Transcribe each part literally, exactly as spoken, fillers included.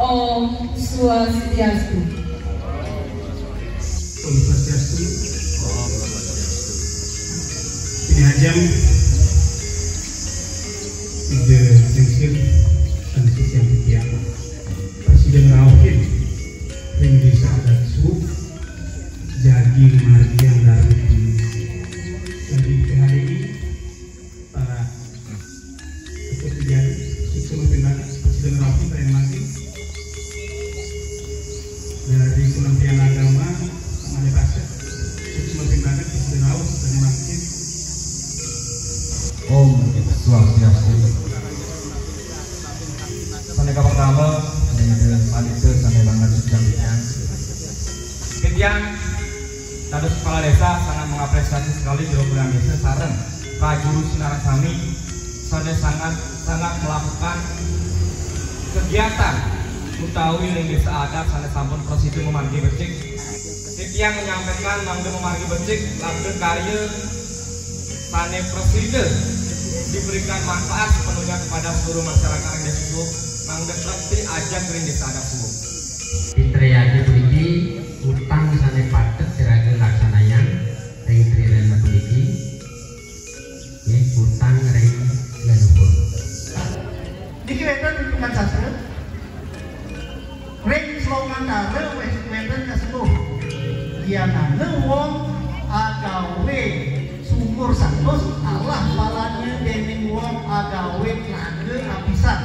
Om Swastiastu. Om Swastiastu. Ini hajam ide prinsip dan sisi yang tiang. Presiden Rauhin ring desa adat Suwuk jagi margiang dari dari P H D I para Keputusan sukses makin banyak, Presiden Rauhin saya makin dari Kementerian Agama sama ada Pasek sukses makin banyak, Presiden Rauhin saya makin. Om Swastiastu. Sané kapertama, ring Ida Panita sané banget sujang titiang. Titiang dados kepala desa sangat mengapresiasi sekali Jero Kuliah Desa sareng prajuru sinareng sami sané sangat sangat melakukan kegiatan utawi ring desa adat sané sampun prasida mamargi becik. Titiang menyampaikan mangda mamargi becik labda karya sané prasida diberikan manfaat sepenuhnya kepada seluruh masyarakat ring desa Suwuk, mangda trekti ajeg ring desa adat Suwuk. Pitrayada puniki utang sané patut iraga laksanayang ring triratna puniki, nggih, utang ring leluhur. Niki wénten ring Pungkasastra. Ring slokantara wénten kasepuh. Yan ana wong agawé sumur satus, kalah palanya déning wong agawé tlaga apisan.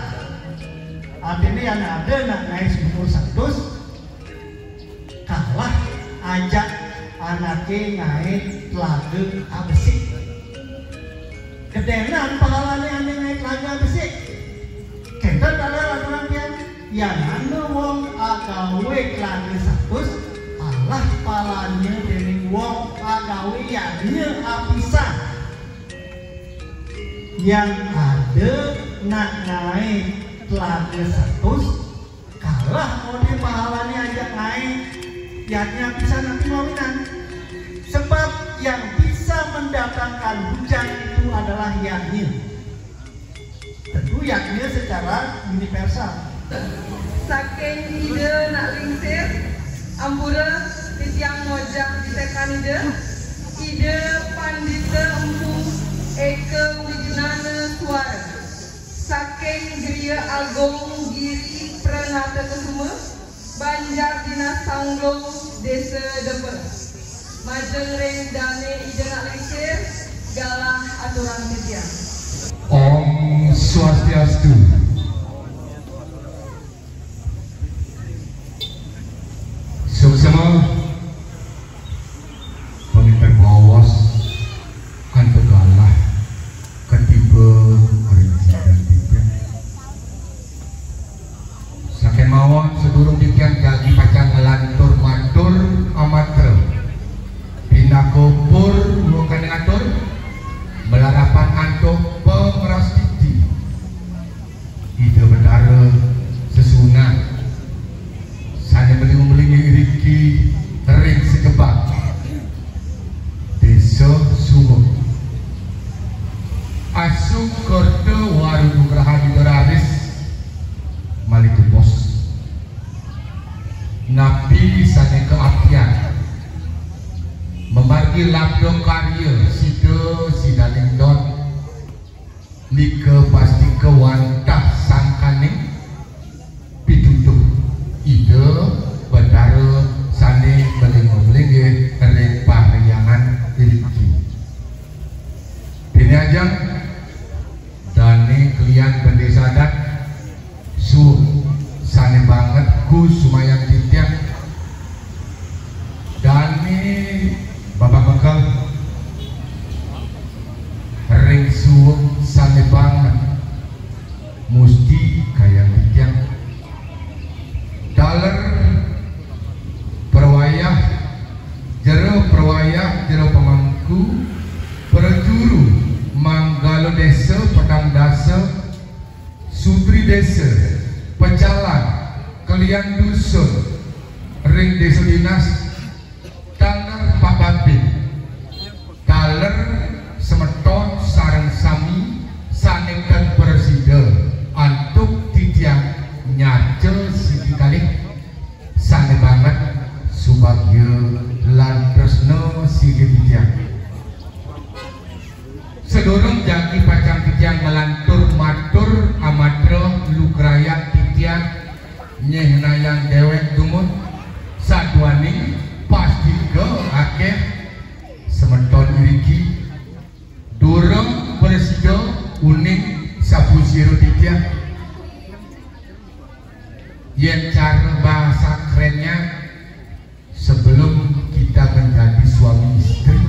Artiné yan ada nak ngaé sumur satus, kalah ajak anaké ngaé tlaga abesik. Gedénan pahalané ané ngaé tlaga abesik. Kénten taler aturan tiang, yan ana wong agawé tlaga satus, kalah palanya déning wong agawé yadnya apisan. Yan ada nak ngaé tlaga satus, kalah modé pahalané ajak ngaé yadnya apisan, napi mawinan? Sebab yang bisa mendatangkan hujan itu adalah yadnya. Tentu yadnya secara universal. Saking Ida Nak Lingsir, ampura titiang ngojah ditekan Ida, Ida Pandita Empu Eka Wignana Suara. Saking Griya Agung Giri Pranata Kesuma, Banjar Dinas Sanglung, Desa Depa. Majeng ring dané Ida Nak Lingsir, galah aturang titiang. Om Swastiastu. Suksma. Pamimpin baos antuk galah katiba ring sidan titiang. Saken mawon sadurung titiang jagi pacang nglantur matur amatra pinaka pur wekaning atur malarapan antuk pangrastiti. Ida Betara sesuunan sané malingu-malingu iriki ring sekebang Désa Suwuk. Asukerta waru nugrahan Ida raris malih gemos. Napi sané kaaptian mamargi labda karya sida sidaning don nika pastika wantah sangkaning pituduh Ida Betara sané malinggih-linggih ring parhyangan iriki. Dini ajeng dané kelian bendésa adat Suwuk sané banget kusumayang titiang dané babak mekel ring Suwuk sané banget musti kayang titiang. Taler perwayah jero perwayah jero pemangku prajuru manggala désa petang dasa sutri désa, pecalang, kelian dusun, ring désa dinas, taler Pak Babin, taler semeton sareng sami sané tan prasida antuk titiang nyaca siki Pacang titiang malantur matur amatra lugrayang titiang nyehnayang déwék dumun saduaning pastika akéh semeton iriki durung prasida uning sapasira titiang. Yén cara bahasa kerennya, sebelum kita menjadi suami istri,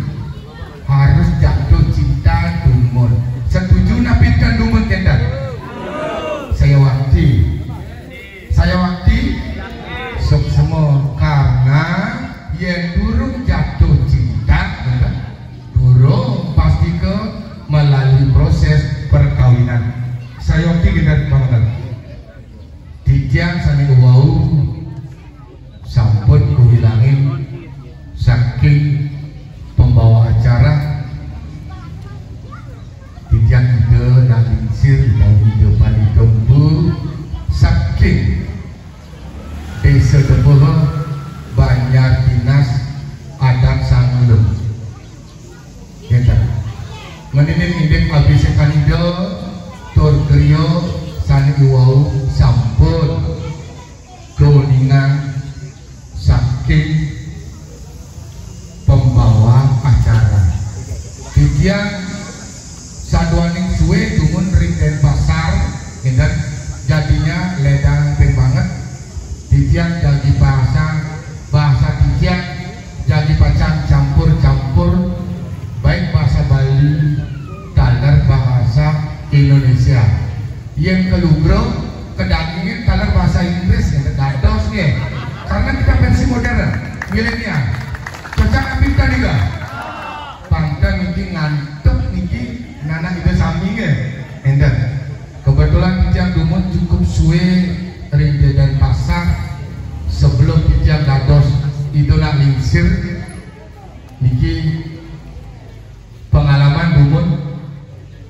harus jatuh cinta dumun. Setuju napi ten dumun kénten? Saya wakti. Saya wakti. Suksma karena yén durung jatuh cinta, durung pastika melalui proses perkawinan. Saya wakti kénten, Bang. Titiang sané wau sampun kawilangin saking pembawa acara. Titiang Ida Nak Lingsir utawi Ida Pandita Empu saking Désa Debuh, Banjar Dinas Adat Sanglem. Ngéten. Ngeninin indik abhisékan Ida tur griya sané wau sampun kauningang saking pembawa acara. Titiang saduaning sué dumun ring Denpasar, ngénten, jadinya ledang ping banget. Titiang jagi bahasa, bahasa titiang jagi pacang campur-campur, baik bahasa Bali, taler bahasa Indonesia. Yén kalugra, kadagingin taler bahasa Inggris, ya, dados nggih. Karena kita versi modern, milenial. Cocok napi ten nika? Pang ten niki ngantuk niki, nanak Ida sami nggih. Énten. Kebetulan titiang dumun cukup sué ring Denpasar sebelum titiang dados Ida Nak Lingsir niki. Pengalaman dumun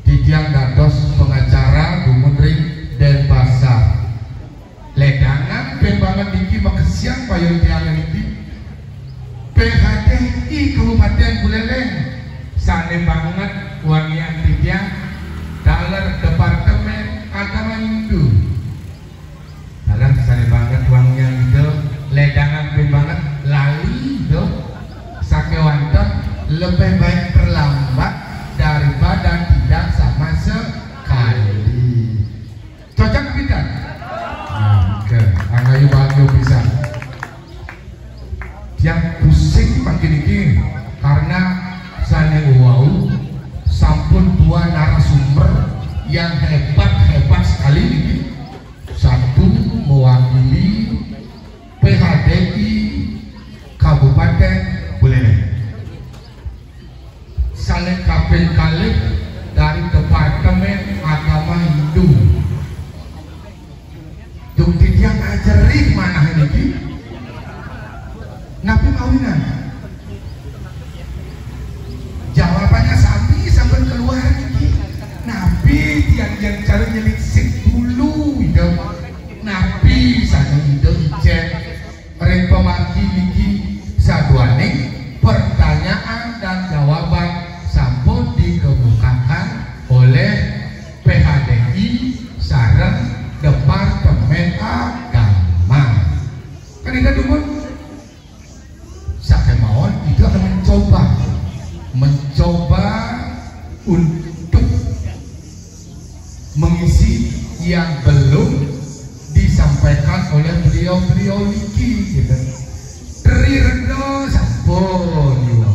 titiang dados pengacara dumun ring Denpasar. Ledangan ping banget niki makesian payun tiang niki. P H D I Kabupaten Buleleng sané banget wangian titiang taler Departemen Agama Hindu. Dalam sané banget wangian Ida, ledangan ping banget lali Ida, sakéwanten lebih baik terlambat daripada tidak sama sekali. Cocok pidan? Nah, oke, anggayu bahagia pisan. Yang pusing makin iki karena sané wau sampun dua narasumber yang hebat-hebat sekali ini. Satu mewakili P H D I Kabupaten Buleleng. Sané kaping kalih dari Departemen Agama Hindu. Duh, titiang ajerih manah niki. Napi mawinan? Jawabannya sami sampun keluar niki. Napi tiang yang cara nyelisik dulu, Ida? Napi sané Ida icén ring pamargi niki saduaning pertanyaan dan jawaban sampun dikemukakan oleh P H D I sareng Departemen Agama. Kan Ida dumun sakémaon, Ida akan mencoba, mencoba untuk mengisi yang belum disampaikan oleh beliau-beliau niki, gitu. Tri Reda sampun, ya.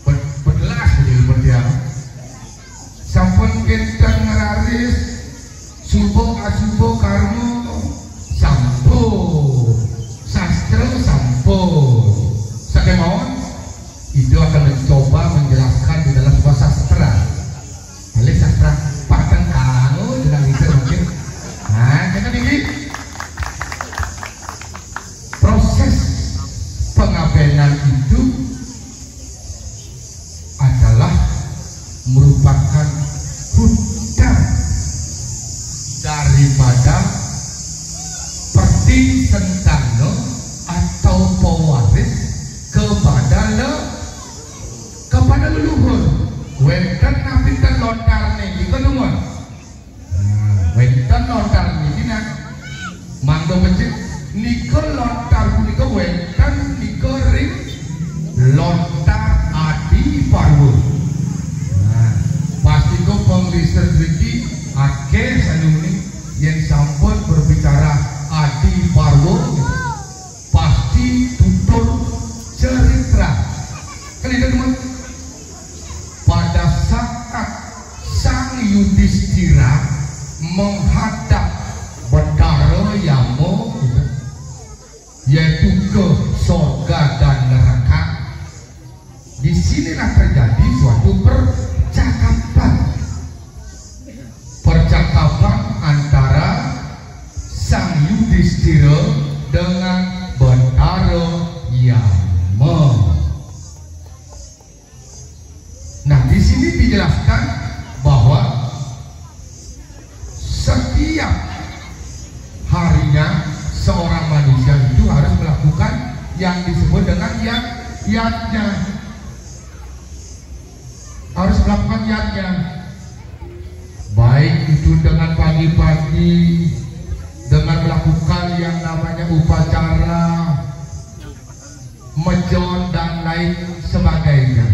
Ber-, berlas beliau berdiam. Sampun kinten ngeraris suba asuba karma sampun, sastra sampun. Sakémaon, Ida akan mencoba menjelaskan di dalam sebuah sastra. Alih sastra pateng kanggo jenang Ida mungkin. Nah, kita tinggi. Proses pengabénan itu adalah merupakan hutang daripada perti sentana atau pewaris kepada le-, kepada leluhur. Wénten napi ten lontar Sedriki akeh sanuni yen sampun berbicara Adi Parwa, pasti tutur cerita. Kan itu teman. Pada saat Sang Yudhistira menghadap Betara Yama, gitu, yaitu ke sorga dan neraka, di sinilah terjadi suatu percakapan. Percakapan antara Sang Yudhistira dengan Betara Yama. Nah, di sini dijelaskan bahwa setiap harinya seorang manusia itu harus melakukan yang disebut dengan yat-, yatnya. Harus melakukan yatnya. Baik itu dengan pagi-pagi, dengan melakukan yang namanya upacara, mejon, dan lain sebagainya.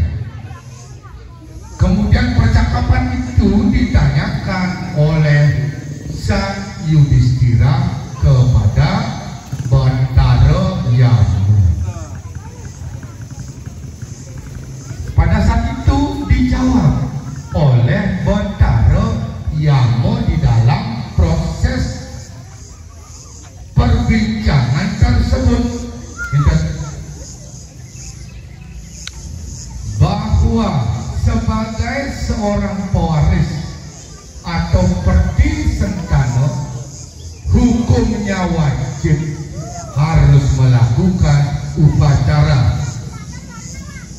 Kemudian percakapan itu ditanyakan oleh Sang Yudhistira kepada Bantara Yama. Pada saat itu dijawab oleh Bantara Yama di dalam proses perbincangan tersebut. Ingat bahwa sebagai seorang pewaris atau perti sentana, hukumnya wajib harus melakukan upacara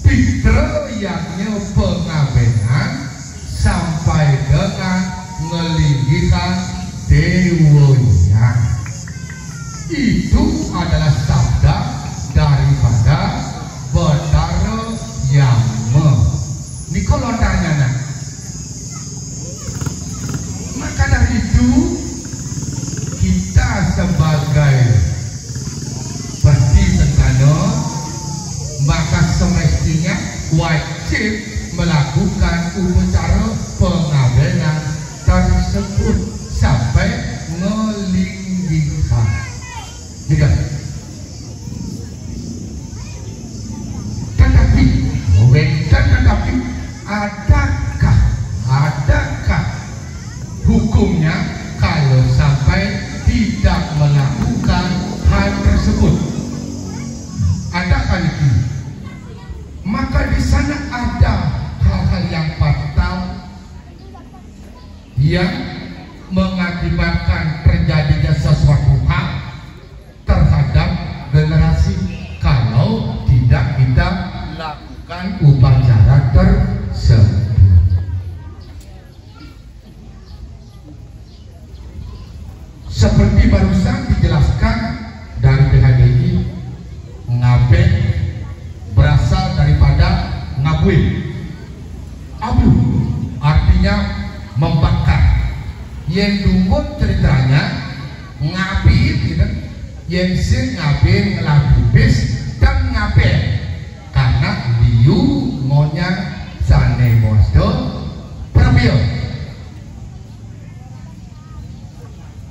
pitra yadnya pengabenan sampai dengan ngelinggihan dewanya. Itu adalah sabda daripada Betara Yama. Nika lontarnya, nak. Maka dari itu, kita sebagai perti sentana, maka semestinya wajib melakukan upacara pengabenan tersebut sampai ngelinggihan. Tidak. Tetapi, wenten tetapi, adakah, adakah hukumnya kalau sampai tidak melakukan hal tersebut? Adakah itu? Maka di sana ada hal-hal yang fatal yang mengakibatkan terjadinya sesuatu hal terhadap generasi kalau tidak kita lakukan upacara tersebut. Seperti barusan dijelaskan dari P H D I, ngaben berasal daripada ngabuin. Abu artinya membakar. Yen dumun ceritanya, ngabiin, gitu. Yen sing ngabiin, ngelabibis, dan ngaben. Karena liu ngonya sane mosto prabio.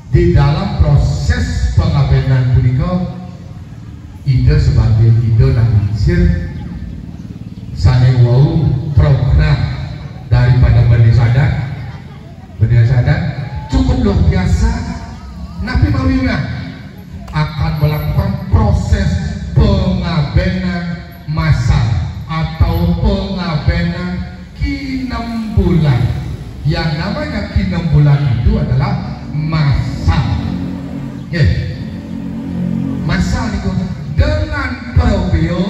Di dalam proses pengabenan punika, Ida sebagai Ida lan Lingsir sane wau program daripada Bendesa Adat. Bendesa Adat cukup luar biasa. Napi mawinan akan melakukan proses pengabenan massal atau pengabenan kinembulan. Yang namanya kinembulan itu adalah massal. Nggih. Massal niku dengan prabea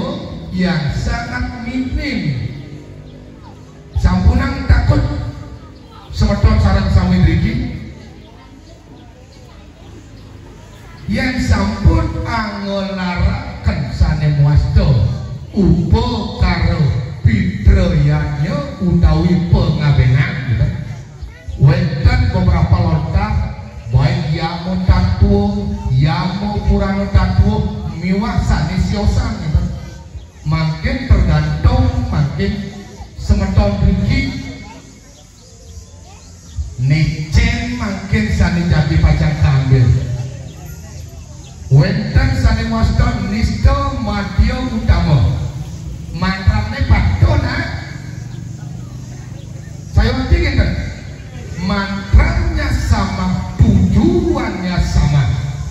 yang sangat minim. Sampunang takut semeton sareng sami mriki? Yen sampun angelaraken sane muasta upakara pitrayadnya utawi pangabenan, gitu. Wenten beberapa lontar, baik Yama Tatwa, Yama Purana Tatwa, miwah sane siosan, gitu. Mangkin tergantung, mangkin semeton mriki Nicen mangkin sané jagi pacang kaambil. Wénten sané mawasta nista madya utama. Mantrané patuh, nak? Saya ngerti ngéten. Mantranya sama, tujuannya sama,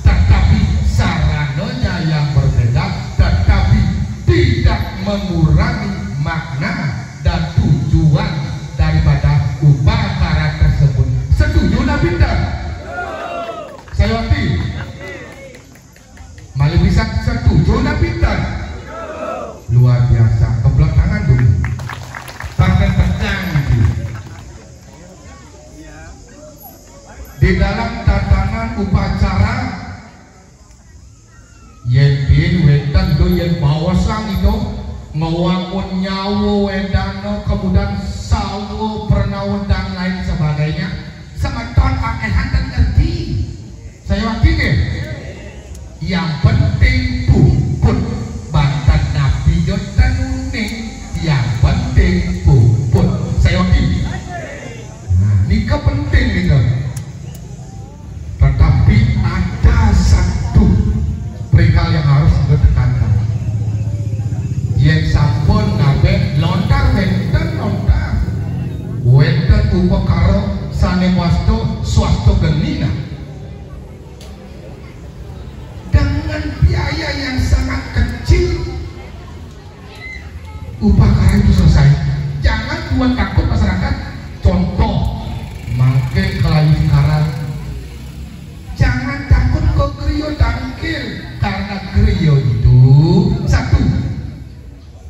tetapi sarananya yang berbeda, tetapi tidak mengurangi makna dan tujuan daripada upacara tersebut. Setuju napa pinten? Saya ngerti. Malih bisa setuju napa pinten? Luar biasa. Keplek tangan dulu. Sampai tegang gitu. Di dalam tatanan upacara, yén bin wénten do yén baosan itu, ngwangun nyawa wédana, kemudian sawa pernaon dan lain sebagainya. Semeton akéhan ten ngerti. Saya wakil nggih. Yang penting puput, banten napi yo ten uning. Yang penting puput. Saya wakil. Nah, nika penting nika. Tetapi ada satu perihal yang harus kita tekankan. Yén sampun ngabén lontar, wénten lontar. Wénten upakara sané wasta, swasta geni, nah. Dengan biaya yang sangat kecil, upakara itu selesai. Jangan buat takut masyarakat. Contoh, mangkin kelayu sekarang. Jangan takut ke griya tangkil, karena griya itu satu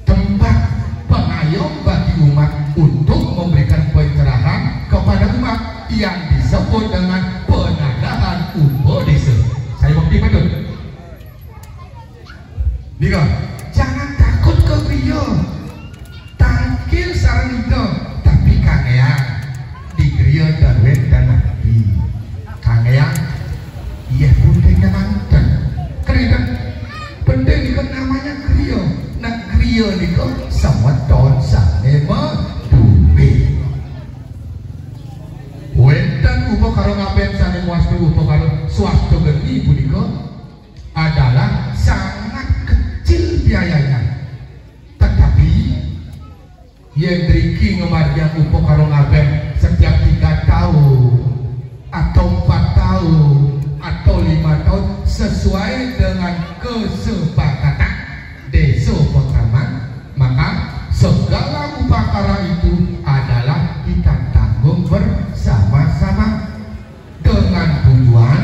tempat pengayom bagi umat untuk memberikan pencerahan kepada umat yang disebut dengan penadahan upadesa. Saya bukti betul. Nika, jangan takut ke griya. Tangkil sareng Ida, tapi kangéang di griya ten wénten napi. Kangéang, iya, penting manten. Kan itu penting nika namanya griya. Nah, griya nika semeton sané madué. Wénten upakara ngabén sané wasta, upakara swasta geni punika adalah sangat kecil biayanya. Tetapi, yén driki ngamargiang upakara ngabén setiap tiga tahun, atau empat tahun, atau lima tahun, sesuai dengan kesepakatan désa pakraman, maka segala upakara itu adalah kita tanggung bersama-sama dengan tujuan,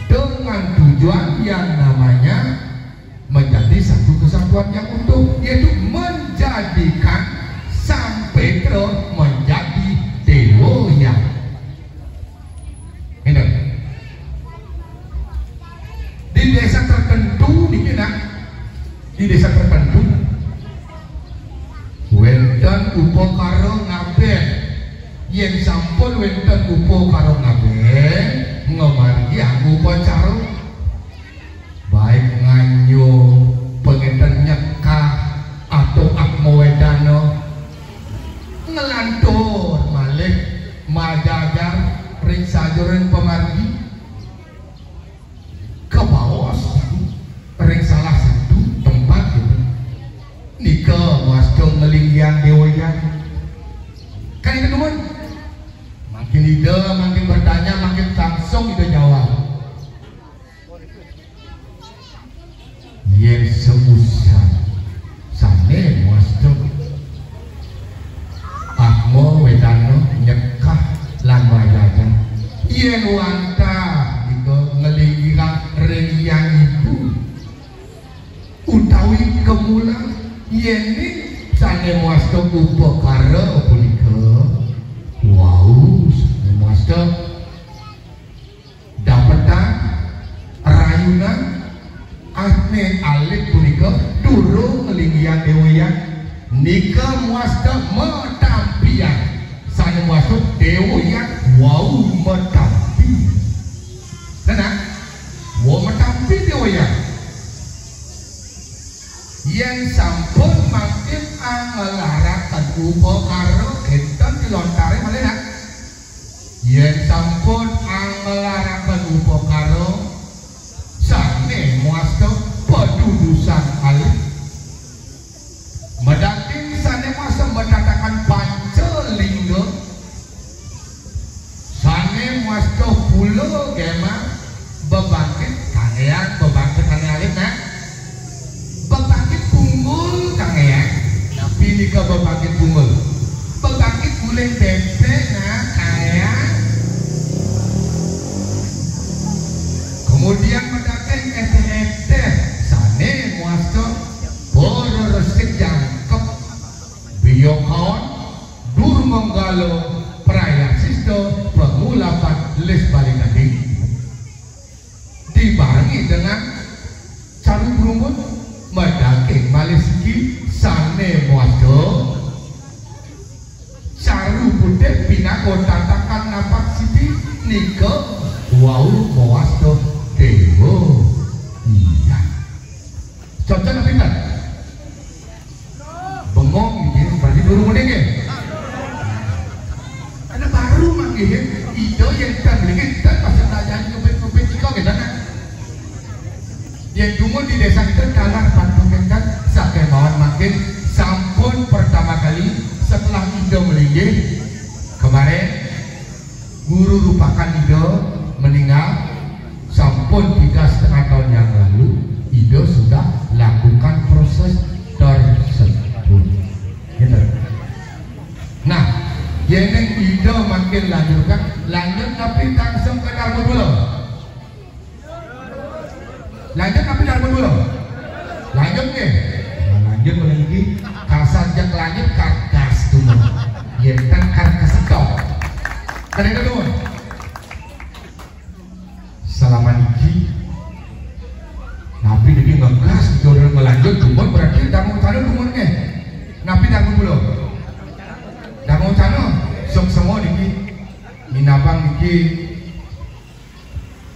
dengan tujuan yang namanya menjadi satu kesatuan yang utuh, yaitu menjadikan Sang Petra menjadi déwa yang. Ini. Di desa tertentu niki, nak, di desa tertentu wénten upakara ngabén. Yén sampun wénten upakara ngabén, ngamargiang upacara. Baik nganyo, pangénten nyekah, atau atma wédana, nglantur malih majajar ring sajeroning pamargi. Kabaos ring salah satu tempat gitu. Nika mawasta nglinggihan déwa hyang. Kan itu nuwun. Mangkin Ida, mangkin bertanya, mangkin langsung Ida jawab. Yén seusan sané mawasta atma wédana nyekah lan majajar. Yén wantah nika nglinggihan ring hyang ibu utawi kamulang, yéning sané mawasta upakara punika wau sané mawasta dapetan rayunan, ané alit punika durung nglinggihan déwa hyang, nika mawasta matampian. Sané mawasta déwa hyang wau matampi. Tenang, wau matampi déwa hyang. Yén sampun mangkin anglaraken upakara, kénten di lontaré malih, nak. Yén sampun anglaraken upakara sané mawasta padudusan alit, madaging sané mawasta matatakan panca lingga, sané mawasta pula gemah bebangkit kanggéang bebangkit sané alit, nah. Bebangkit punggul kanggéang. Napi nika bebangkit punggul? Bebangkit guling bébék, nah, kanggéang. Kemudian madaging étéh-étéh sané mawasta para resik jangkep, biyokaon, durmanggala, prayascita, pangulapan, lis bali tadi. Dibarengi dengan caru brumbun, madaging malih siki sané mawasta caru putih pinaka tatakan napak siti nika wau mawasta déwa. Iya. Cocok apa pinten? Bengong nggih, berarti durung muni nggih. Karena baru manggihin, Ida yén ten mriki ten pasti belajar ngubit-ngubit nika nggih, nah. Yén dumun di désa kita dalar bantu kita sakémawon mangkin sampun pertama kali setelah Ida melinggih kemarin Guru rupakan Ida meninggal, sampun tiga setengah tahun yang lalu, Ida sudah lakukan proses tersebut. Gitu. Nah, yén Ida mangkin lanjutkan, lanjut tapi langsung ke Darma Dua. Lanjut tapi Darma Dua. Lanjut nggih. Nah, lanjut udah iki kasar jak lanjut karkas tuh. Yén kan karkas stop. Kadang kedua. Selama niki napi niki ngegas, niki udah ngelanjut, dumun berarti Darma Wacana dumun nggih. Napi Darma Dua? Darma Wacana, sok semua niki. Minabang niki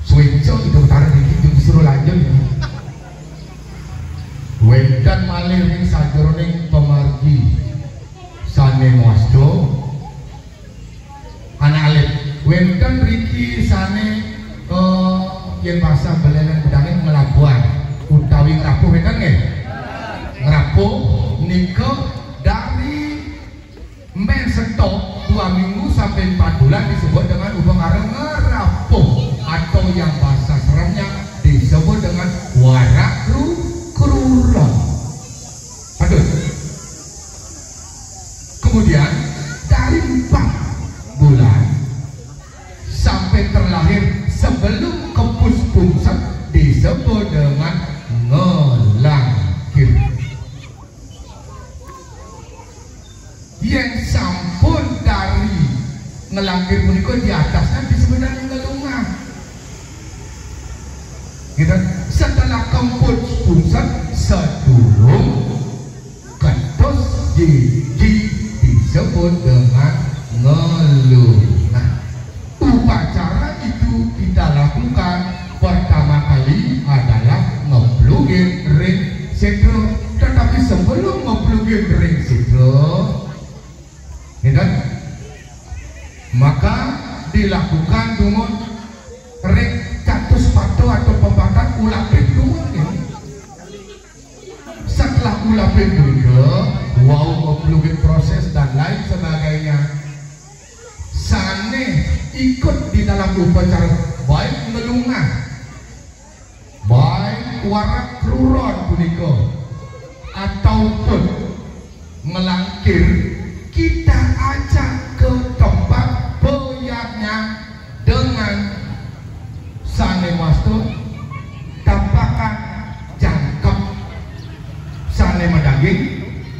suéca Ida Betara niki disuruh lanjut niki. Wénten malih ring sajeroning pamargi sané mawasta anak alit. Wénten riki sané, eh, yén basa belénan bedangé nglabuhan utawi ngrapuh, wénten nggih? Ngrapuh nika dari men stop dua minggu sampai empat bulan disebut dengan upakara ngrapuh atau yang bahasa seremnya disebut dengan warak kru-, kruron. Aduh. Kemudian dari empat bulan sampai terlahir sebelum kempus pungsed disebut dengan ngelangkir. Yén sampun dari ngelangkir punika di atasnya disebut dengan ngelungah. Gitu. Setelah kempus pungsed sedurung ketus jiji disebut dengan ngelungah. Upacara itu kita lakukan pertama kali adalah ngeplugin ring sétra. Tetapi sebelum ngeplugin ring sétra, ya kan? Maka dilakukan dumun ring catus pata atau pempatan ulapin dumun ini. Setelah ulapin juga, wau ngeplugin proses dan lain sebagainya. Sané ikut di dalam upacara baik ngelungah, baik warak kruron punika, ataupun ngelangkir, kita ajak ke tempat peyatnya dengan sané mawasta tapakan jangkep sané madaging,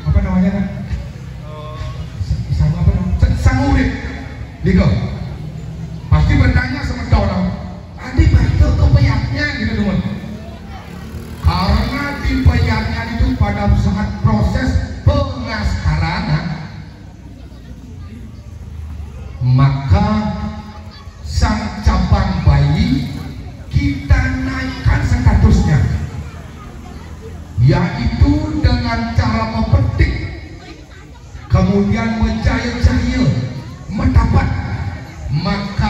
apa namanya, Kak? Sa-, sama apa namanya? Sa-, sang urip. Nika. Pasti bertanya semeton, "Adi baca ke peyatnya?" gitu, teman. Karena di peyatnya itu pada saat proses pengaskaran, nah, maka sang cabang bayi kita naikkan statusnya, yaitu dengan cara mepetik, kemudian menjaya-jaya, metapat, maka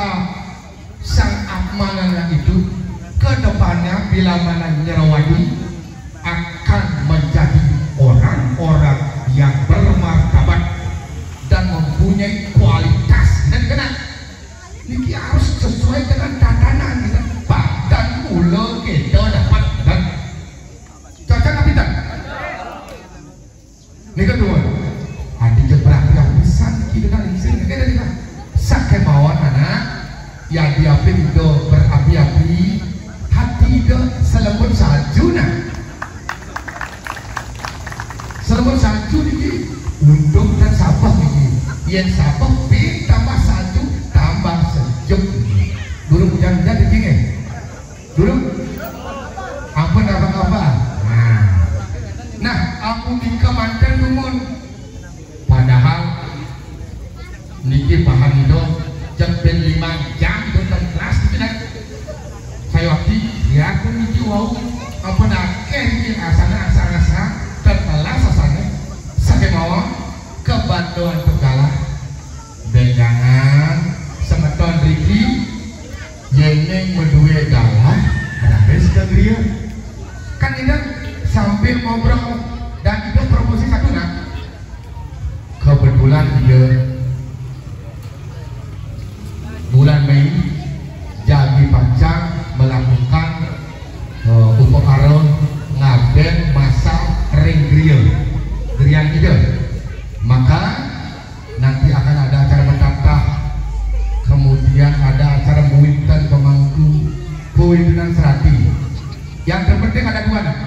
Bila mana Nyerawadi akan menjadi orang-orang yang bermartabat dan mempunyai kualitas dan kena niki harus sesuai dengan tatanan kita. Bahkan mula kita dapat dan cocok apa tak? Ni kedua, hati je berapi-api san kita dah izin ke kita kita. Sakit mawon anak, ya diapin itu berapi-api, hati itu selembut salju nah. Selembut salju niki untung dan sabah niki. Yang sabah pin tambah salju tambah sejuk niki. Burung hujan-hujan niki nggih. Dulu? Ampun apa-apa. Nah. Nah, aku di kemanten dumun. Padahal niki paham itu jam pin lima jam itu tentras itu kan. Saya waktu ya aku niki wau apa nak niki asana asana asana tetelas asana sakit mawon kebantuan tuh kalah. Benjangan semeton Riki, yening madue galah raris ka griya. Kan Ida sambil ngobrol dan Ida promosi satu nah. Kebetulan Ida bulan Mei jagi pacang melakukan uh, upakara ngaben masa ring griya. Griya Ida. Maka nanti akan ada acara bertatah, kemudian ada acara muinten pemangku, kuintenan serati. Yang terpenting ada dua nah.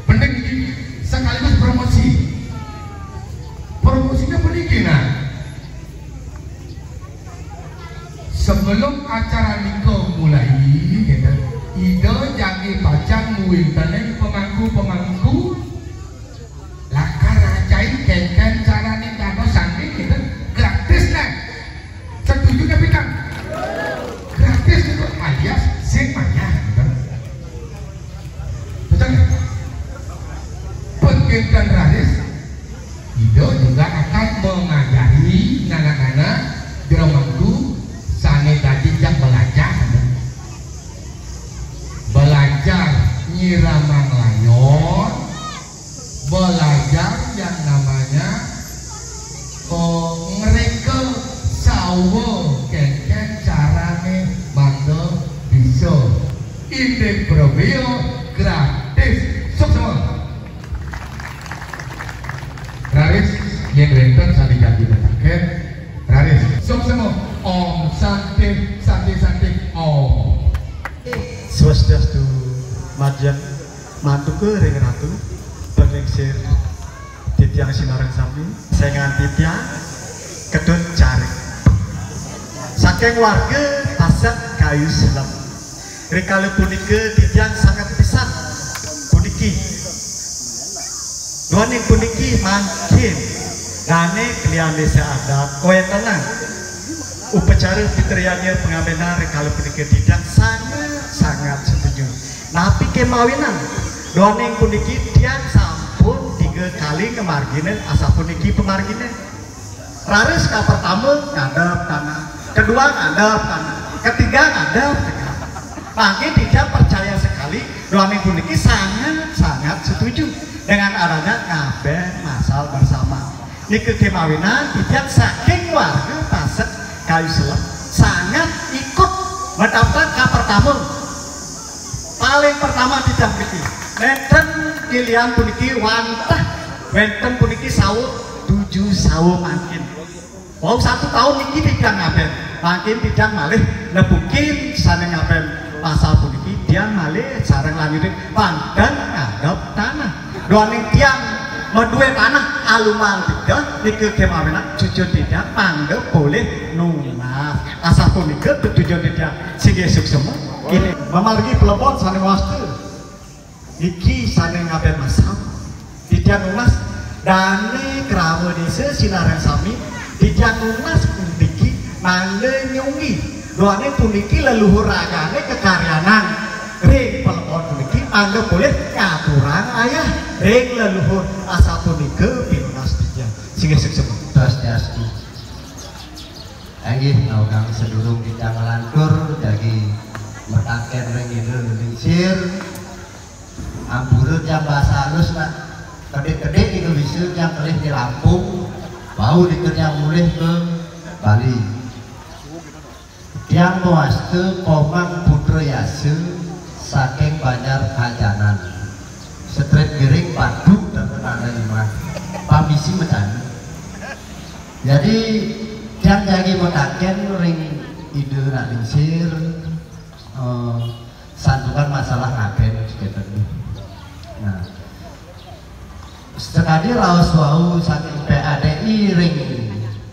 Penting ini sekaligus promosi. Promosinya penting nah. Sebelum acara nikah mulai, gitu, Ida jagi pacang muintenan pemangku-pemangku Lakar ajaib kenten carane dados sanding gitu. Gratis nah. Setuju tapi kan? Gratis itu alias sing mayah gitu. Betul nggak? Pengkenten raris itu juga akan mengajari anak-anak jero mangku sane dadi jak belajar. Belajar nyiramang layon, belajar yang namanya oh, ngreka sawa kengken carane mangga bisa. Indik Probio gratis. Suksma. Raris yen wenten sane janji metaken. Raris. Suksma. Om Santi Santi Santi Om. Swastiastu, majeng mantuka ring Ratu, panglingsir titiang sinareng sami, sengan titiang kedut carik. Saking warga Pasek Kayu Selem. Rikala punika titiang sanget pisan puniki. Duaning puniki mangkin dane kelian desa adat kawentenan upacara pitrayanya pangabenan rikala punika titiang sangat-sangat setuju. Napi kemawinan? Duaning puniki tiang sampun tiga kali ngamargina asapuniki pamargina. Raris kapertama ngadep tanah, kedua ngadep tanah, ketiga ngadep tengah. Mangkin titiang percaya sekali, duaning puniki sangat-sangat setuju dengan adanya ngaben masal bersama. Nika kemawinan titiang saking warga Pasek Kayu Selem sangat ikut mendaftar kapertama. Paling pertama titiang mriki. Nenten kelian puniki wantah wenten puniki sawa tujuh sawa mangkin. Wau satu tahun niki titiang ngaben. Mangkin titiang malih nepukin sane ngaben pasal puniki, tiang malih sareng lanjute wantah ngadep tanah. Duaning tiang madue tanah alumal tiga nika kemawinan cucun titiang mangga polih nunas. Asapunika tetujon titiang singgih suksma. Ini mamargi pelebon sane wasta. Niki sane ngaben masam. Titiang nunas dane krama desa sinareng sami. Titiang nunas puniki mangda nyunggi. Duane puniki leluhur ragane kakaryanan ring pelebon puniki mangda polih ngaturang ayah ring leluhur asapunika pinunas titiang. Singgih suksma. Swastiastu. Inggih, naukang sedurung kita ngelantur dagi Metaken ring Ida Lingsir, ampura tiang bahasa halus, nak. Kedik-kedik nika bisa tiang kelih di Lampung, bau nika tiang mulih ke Bali. Tiang mawasta Komang Putra Yasa saking Banjar Kajanan. Setrit Giring padu terkenal imah. Pamisi macani. Jadi, tiang jagi metaken ring Ida Nak Lingsir, eh, santukan masalah ngaben sekitar. Nah, sekadi raos wau saking P A D I ring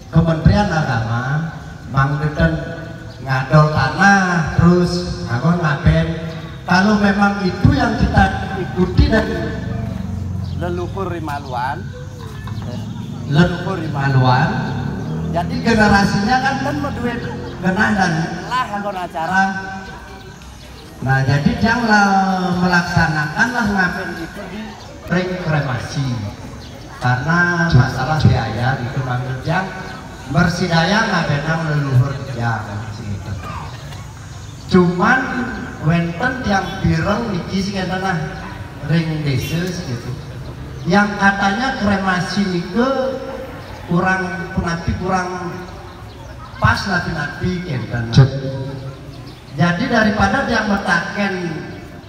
Kementerian Agama, mangda ten ngadol tanah terus nganggon ngaben. Kalau memang itu yang kita ikuti dan leluhur rimaluan, leluhur rimaluan, jadi generasinya kan ten maduit genah dan lah nganggon acara. Nah, jadi tiang la-, melaksanakan lah ngaben itu di ring kremasi. Karena masalah biaya itu, mangda tiang bersidaya ngabenang leluhur tiang, gitu. Cuman wenten tiang pireng niki sing enten, nah, ring desa segitu. Yang katanya kremasi nika kurang, punapi, kurang pas, napi-napi kenten. Cek. Jadi, daripada tiang metaken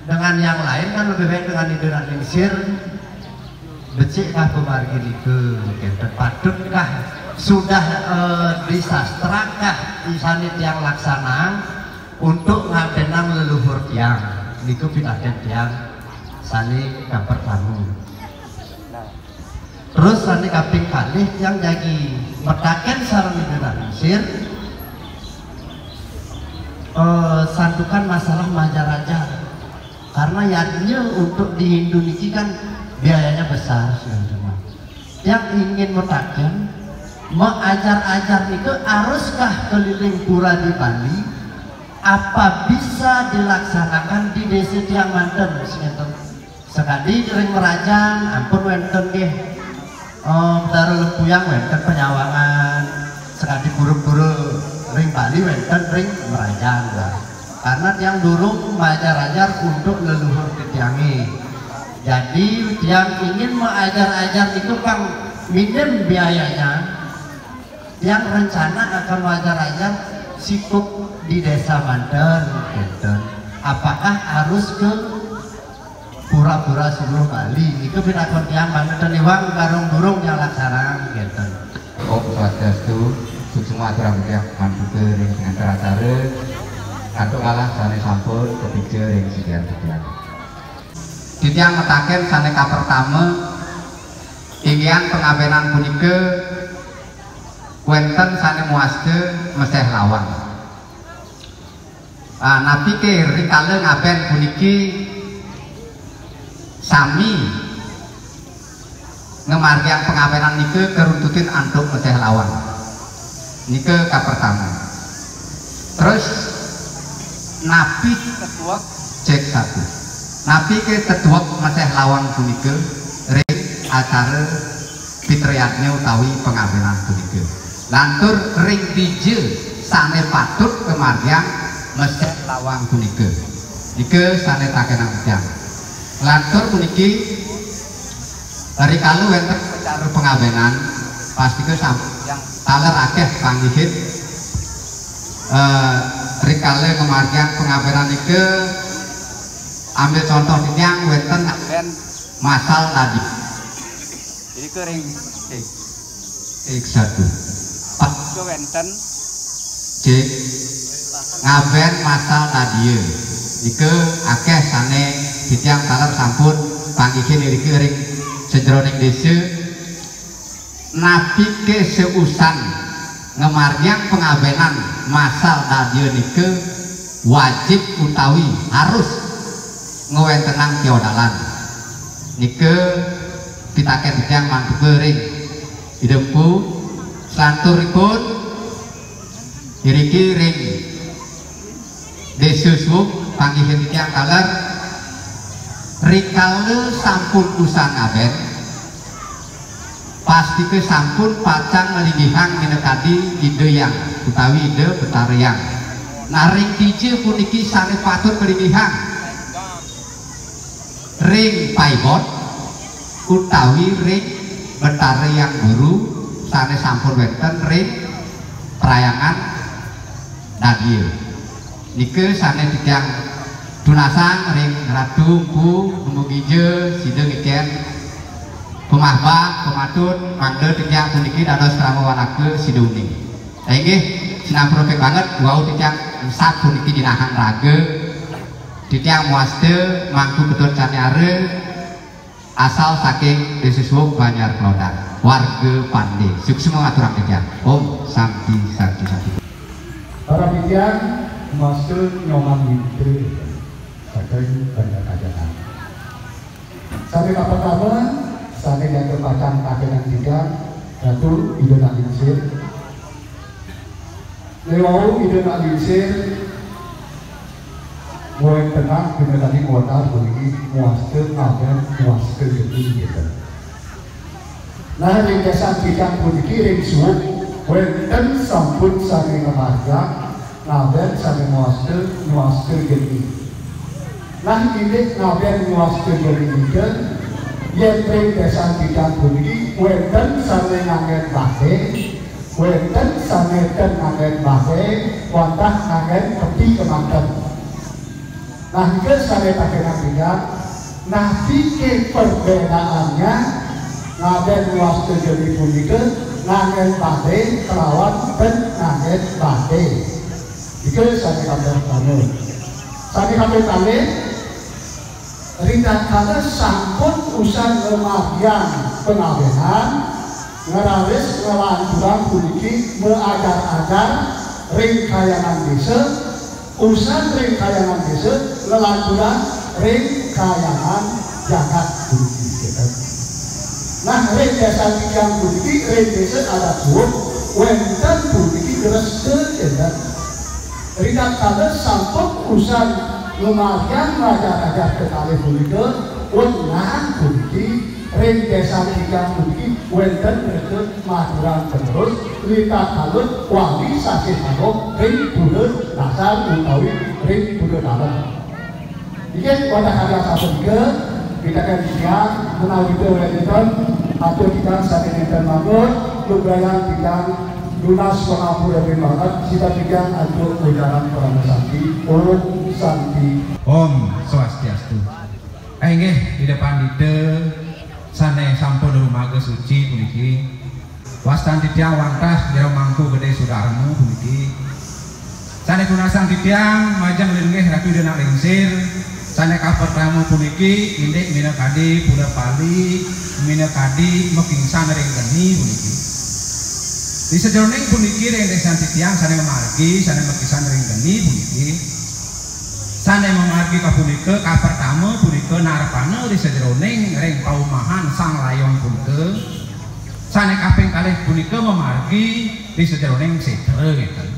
dengan yang lain, kan lebih baik dengan Ida Nak Lingsir. Becik kah pamargi nika? Kenten, patut kah sudah, eh, di sastra kah sane tiang laksanang untuk ngabenang leluhur tiang? Niku pitaken tiang sane kapertama. Terus sane kaping kalih tiang jagi metaken sareng Ida Nak Lingsir, eh, santukan masalah maajar-ajar. Karena yadnya untuk di Hindu niki kan biayanya besar, segala macam. Yang ingin metaken, maajar-ajar niku haruskah keliling pura di Bali? Apa bisa dilaksanakan di desa tiang manten, sengeten? Sekadi ring Merajan, ampun wenten nggih. Eh, Betara Lempuyang wenten Panyawangan, sekadi pura-pura ring Bali wenten ring Merajan, lah. Karena tiang durung maajar-ajar untuk leluhur titiange. Jadi, tiang ingin maajar-ajar itu pang minim biayanya. Tiang rencana akan maajar-ajar sikup di desa manten, kenten. Apakah harus ke pura-pura suluh Bali? Niku pitakon tiang manten, iwang karung durung tiang laksanang, kenten. Om Swastiastu, suksma aturang tiang mantuke ring pengantar acara, antuk kalah sane sampun kapija ring sikian titiang. Titiang metaken sane kapertama, inggihan pangabenan punika wenten sane muasta meseh lawang. Ah, napike rikala ngaben puniki sami ngamargiang pangabenan nika karuntutin antuk meseh lawang. Nika kapertama. Terus, napi tetuek, cek satu. Napike tetuek meseh lawang punika ring acara pitrayadnya utawi pangabenan punika? Lantur ring dija sane patut kamargiang meseh lawang punika? Nika sane takenang tiang. Lantur puniki, rikala wenten acara pangabenan, pastika sampun tiang taler akeh panggihin. Eh, rikala ngamargiang pangabenan nika, ambil contoh titiang wenten ngaben masal tadi. Jadi kering. Cek. Cek satu. Pak. Kewenten. Cek. Ngaben masal tadi. Nika akeh sane titiang taler sampun panggihin iriki ring sajeroning desa. Napike seusan ngamargiang pangabenan masal dadia nika wajib utawi harus ngwentenang kiodalan? Nika pitaken titiang mantuka ring Ida Empu. Selanturipun, iriki ring Desa Suwung, panggihin titiang taler, rikala sampun usan ngaben, pastika sampun pacang nglinggihang minakadi Ida Hyang utawi Ida Betara Hyang. Nah, ring dija puniki sane patut kalinggihang ring paibot utawi ring Betara Hyang Guru sane sampun wenten ring Parhyangan Dadia. Nika sane titiang tunasang ring Ratu Empu, dumugi ja sida ngicen pamahbah, pamatut, mangda titiang puniki dados krama wanaka sida uning. Inggih, sinampura banget, wau titiang sat puniki jinengan raga, titiang mawasta Mangku Ketut Caniara, asal saking Desa Suwung, Banjar Kelodang, warga Pande. Suksma aturang titiang. Om Santi, Santi, Santi. Para titiang, mawasta Nyoman Winter, saking Banjar Kajangan. Sane kapertama, sane jaga pacang kakenan titiang, Ratu Ida Nak Lingsir. Riwau Ida Nak Lingsir, wenten tenang, bina tadi modal bunyi, mawasta ngaben, mawasta geni, gitu. Nah, ring pesan titiang puniki ring Suwung, wenten sampun sane ngamargiang, ngaben sane mawasta, mawasta geni. Nah, indik ngaben mawasta geni nika, yen ring pesan titiang puniki, wenten sane nganggen bade, wenten sane ten nganggen bade, wantah nganggen peti kemanten. Nah, nika sane takenang titiang, napi ke perbedaannya ngaben mawasta geni punika, nganggen bade kelawan ten nganggen bade. Nika sane kaping pertama. Sane kaping kalih, ritatkala sampun usan ngamargiang pangabenan, ngraris nglanturang puniki maajar-ajar ring kayangan desa, usan ring kayangan desa, nglanturang ring kayangan jagat puniki, gitu. Nah, ring desa titiang puniki, ring desa adat Suwung, wenten puniki gresta, gitu. Ritatkala sampun usan ngamargiang ngajar-ajar kekalih punika, wenang puniki ring desa titiang puniki wenten gresta maturang penerus, ritatkala wali sasih Agung ring pura dasar utawi ring pura dalem. Inggih, wantah kadi asapunika, pitaken titiang, menawi wenten, atur titiang sane nenten manut, lugrayang titiang nunas pangampura ring banget, sida titiang antuk ujaran parama santi. Om Santi. Om Swastiastu. Inggih, Ida Pandita sane sampun rumaga suci puniki. Wastan titiang wantah Jero Mangku Gede Sudarma puniki. Sane tunasang titiang majeng linggih Ratu Ida Nak Lingsir. Sane kapertama puniki indik minakadi pula pali, minakadi makingsan ring geni puniki. Di sajeroning puniki ring desa titiang sane mamargi, sane makingsan ring geni puniki. Sane mamargi kapunika, kapertama punika narpana ri sajeroning ring paumahan Sang Layong punika. Sane kaping kalih punika mamargi ri sajeroning setra, ngeten.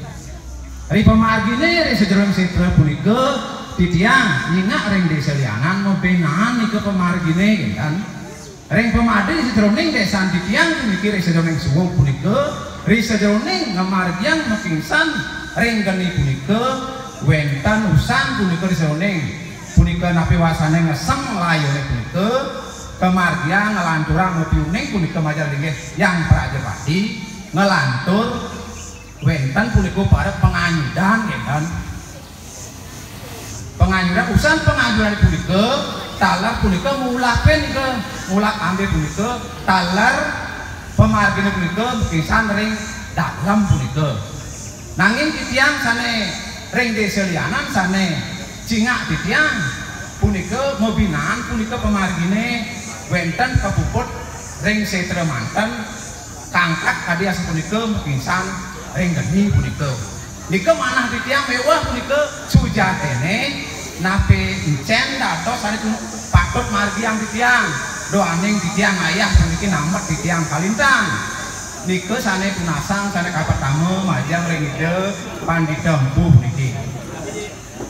Ri pamargine ri sajeroning setra punika, titiang nyingak ring desa lianan mabenaan nika pamargine, ngeten. Ring pamade ri sajeroning desan titiang puniki ri sajeroning Suwung punika, ri sajeroning ngamargiang makingsan ring geni punika, wenten usan punika ri sajeroning punika napi wasane ngeseng layone punika, kamargiang nglanturang mapiuning punika majeng linggih Hyang Prajapati, nglantur wenten punika para panganyudan, ngeten. Panganyudan, usan panganyudan punika, taler punika ngulapin ke, ngulap ambe punika, taler pamargine punika makingsan ring dalem punika. Nanging titiang sane ring desa lianan sane cingak titiang punika mabinaan punika pamargine wenten kapuput ring setra manten, kangkat kadi asapunika makingsan ring geni punika. Nika manah titiang meweh punika sujatine napi encen dados sane tunu-, patut margiang titiang. Duaning titiang ayah puniki namet titiang kalintang. Nika sane tunasang sane kapertama majeng ring Ida Pandita Empu puniki.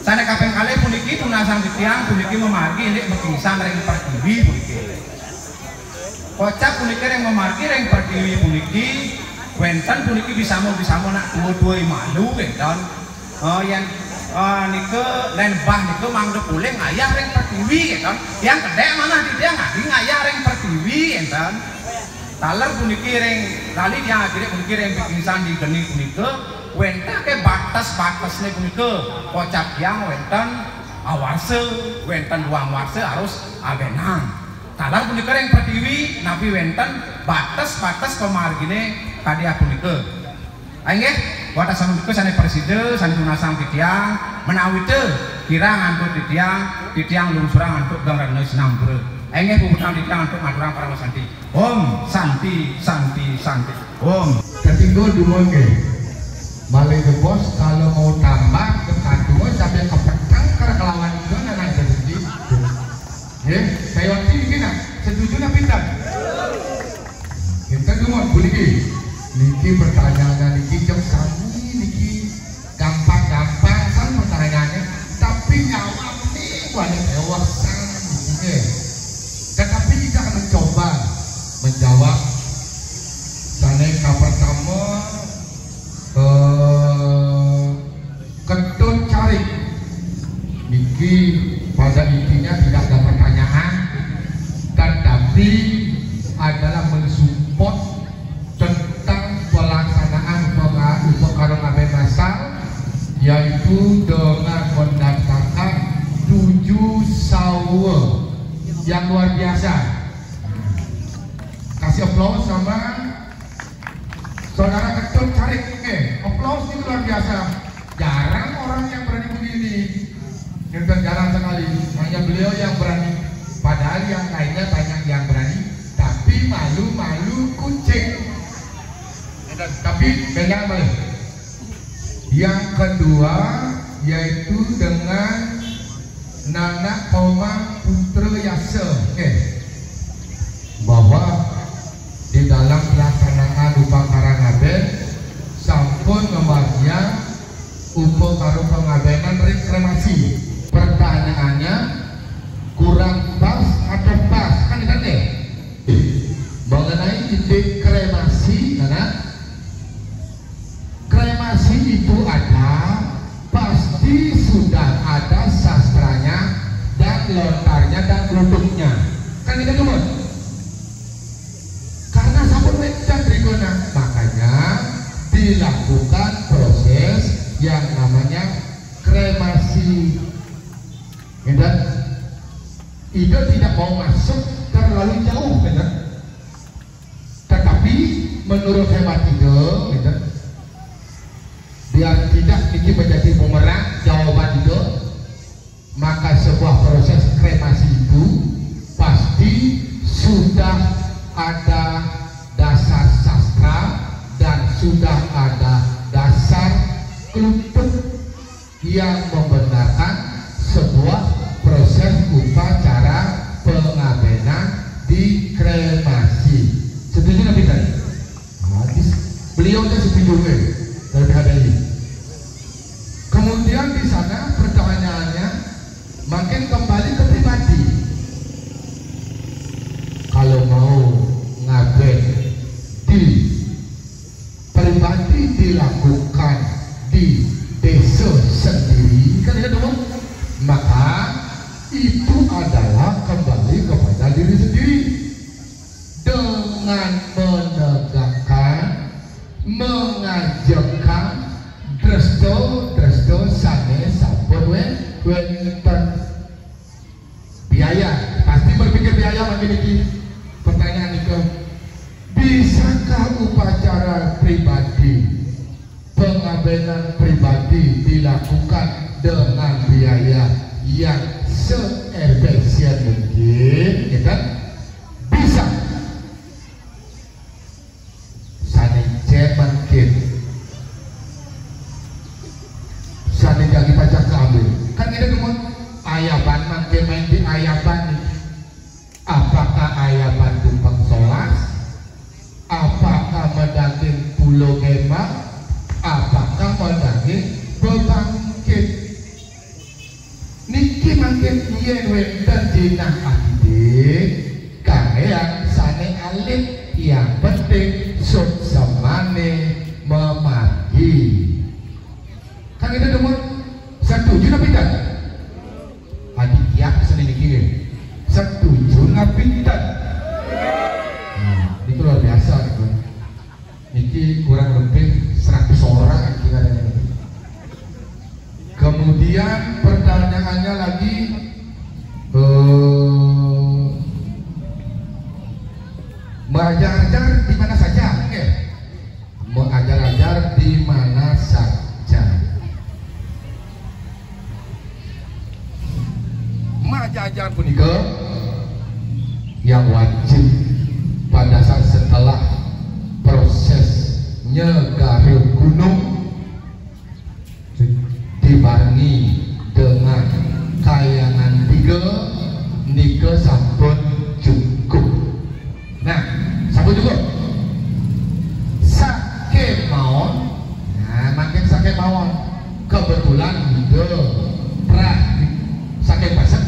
Sane kaping kalih puniki tunasang titiang puniki mamargi indik makingsan ring pertiwi puniki. Kocap puniki ring mamargi ring pertiwi puniki, wenten puniki bisama-bisama nak tua-tua malu wenten. Oh, yen eh, nika lembah nika mangda polih ngayah ring pertiwi, gitu. Yang kedek manah di dia ngadi ngayah ring pertiwi, gitu. Taler puniki ring kali yang akhirnya puniki ring bikin sandi geni punika wenten ke batas-batasnya punika kocap yang wenten awarsa, wenten dua warsa harus abenang. Taler punika ring pertiwi napi wenten batas-batas pemargine kadi punika. Inggih, watasan punika sane prasida, sane tunasang titiang, menawita kirang antuk titiang, titiang lungsurang antuk gang rena sinampura. Inggih, puputang titiang antuk maturang parama santi. Om Santi, Santi, Santi. Om. Ketinggal dua ke. Malih bos kalau mau tambah ke satu sampai ke petang kar kelawan itu nang ada sedih. Nggih, saya waktu ini nak setuju nak pinter. Kita dulu puniki. Niki pertanyaannya niki cek sami niki gampang-gampang sang pertanyaannya, tapi nyawab nih banyak ewak sang niki. Tetapi kita akan mencoba menjawab sane ka pertama eh, Ketut Carik. Niki pada intinya tidak ada pertanyaan, tetapi adalah mensupport tentang pelaksanaan upa-, upakara ngaben masal, yaitu dengan mendaftarkan tujuh sawa yang luar biasa. Kasih aplaus sama Saudara Ketut Carik, oke, aplaus itu luar biasa. Jarang orang yang berani begini. Kita jarang sekali. Hanya beliau yang berani. Padahal yang lainnya banyak yang berani, tapi malu-malu kucing. Tapi pegang balik. Yang kedua yaitu dengan Nanak Komang Putra Yasa. Oke. Bahwa di dalam pelaksanaan upakara ngaben sampun ngamargiang upakara pangabenan ring kremasi. Pertanyaannya kurang pas atau pas kan gitu deh. Mengenai inti kremasi, nah, Kremasi itu ada, pasti sudah ada sastranya dan lontarnya dan produknya. Kan kita dulu. Karena sampun wénten rikana, makanya dilakukan proses yang namanya kremasi. Gitu. Ida tidak mau masuk terlalu jauh, gitu. Tetapi menurut hemat Ida, gitu, biar tidak niki menjadi bumerang jawaban Ida, maka sebuah proses kremasi itu pasti sudah ada dasar sastra dan sudah ada dasar klutuk yang membenarkan sebuah proses upacara pengabenan di kremasi. Setuju nggak kita? Habis. Beliau kan setuju kan? Dari P H D I. Kemudian di sana pertanyaannya makin kembali ke pribadi. Kalau mau ngaben di pribadi dilakukan di desa sendiri, kan ya dong? Maka itu adalah kembali kepada diri sendiri dengan menegakkan, mengajarkan dresto-dresto sane sampun wénten. Biaya, pasti berpikir biaya mangkin iki. Pertanyaan itu, bisakah upacara pribadi, pengabenan pribadi dilakukan dengan biaya yang seefisien mungkin? Gitu. Bisa. Sane cen mangkin. Sane jagi pacak kaambil. Kan ngene demen. Ayaban mangkin main di ayaban nih. Apakah ayaban tumpeng solas? Apakah madaging pulo gemak? Apakah madaging bebangkit? Niki mangkin yen wénten jinah adidik, kangéang sané alit, yang penting suksemane mamargi. Kita semua setuju napi tan? Adi kiap seni niki. Setuju napi tan? Nah, itu luar biasa gitu. Niki kurang lebih seratus orang kira-kira niki. Kemudian pertanyaannya lagi, eh, belajar di mana saja? Oke. Mengajar-ajar di mana saja. Majajar punika yang wajib pada saat setelah proses nyegara gunung dibarengi dengan kayangan tiga nika sampun cukup. Nah, sampun cukup. Sakémaon. Nah, mangkin sakémaon. Kebetulan Ida prah saking Pasek.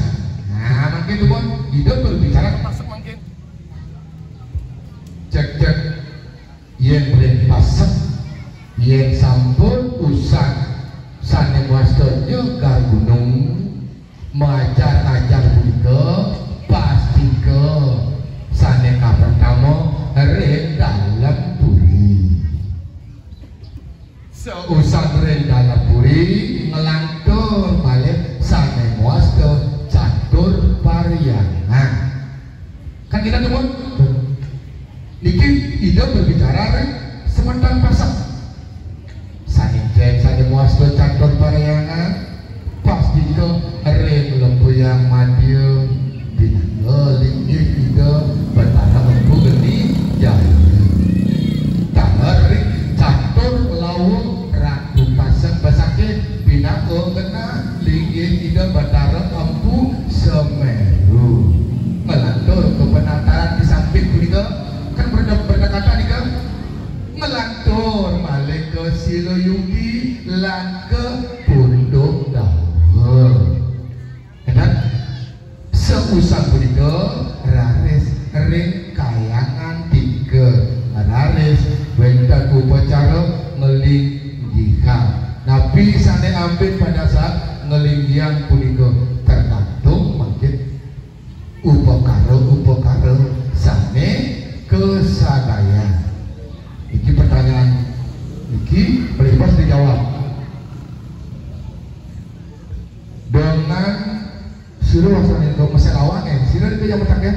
Nah, mangkin pun Ida berbicara ke Pasek mangkin. Cek, cek. Yén ring Pasek, yén sampun usan sané mawasta nyegara gunung, majar-ajar punika pastika sané kapertama ring dalem puri. Sausan ring dalem puri, nglantur malih sané mawasta catur parhyangan. Kan kita tuh, niki Ida berbicara ring semeton Pasek. Sané cek, sané mawasta catur parhyangan, pastika ring lempuyang madya, pinaka linggih Ida Batara Empu Geni Jaya. Taler ring catur lawung Ratu Pasek Besakih, pinaka genah linggih Ida Batara Empu Semeru. Nglantur ka penataran di samping punika, kan berda-, berdekatan nika. Nglantur malih ka Silayugi lan ka Punduk Dawa. Ngéten, sausan punika raris ring kayangan tiga, raris wénten upacara nglinggihan. Napi sané ambet pada saat nglinggihan punika tergantung mangkin upakara-upakara sané kasadayan. Iki pertanyaan iki bebas dijawab. Dengan sira wastané kok mesel awak, eh, sira itu yang bertanya.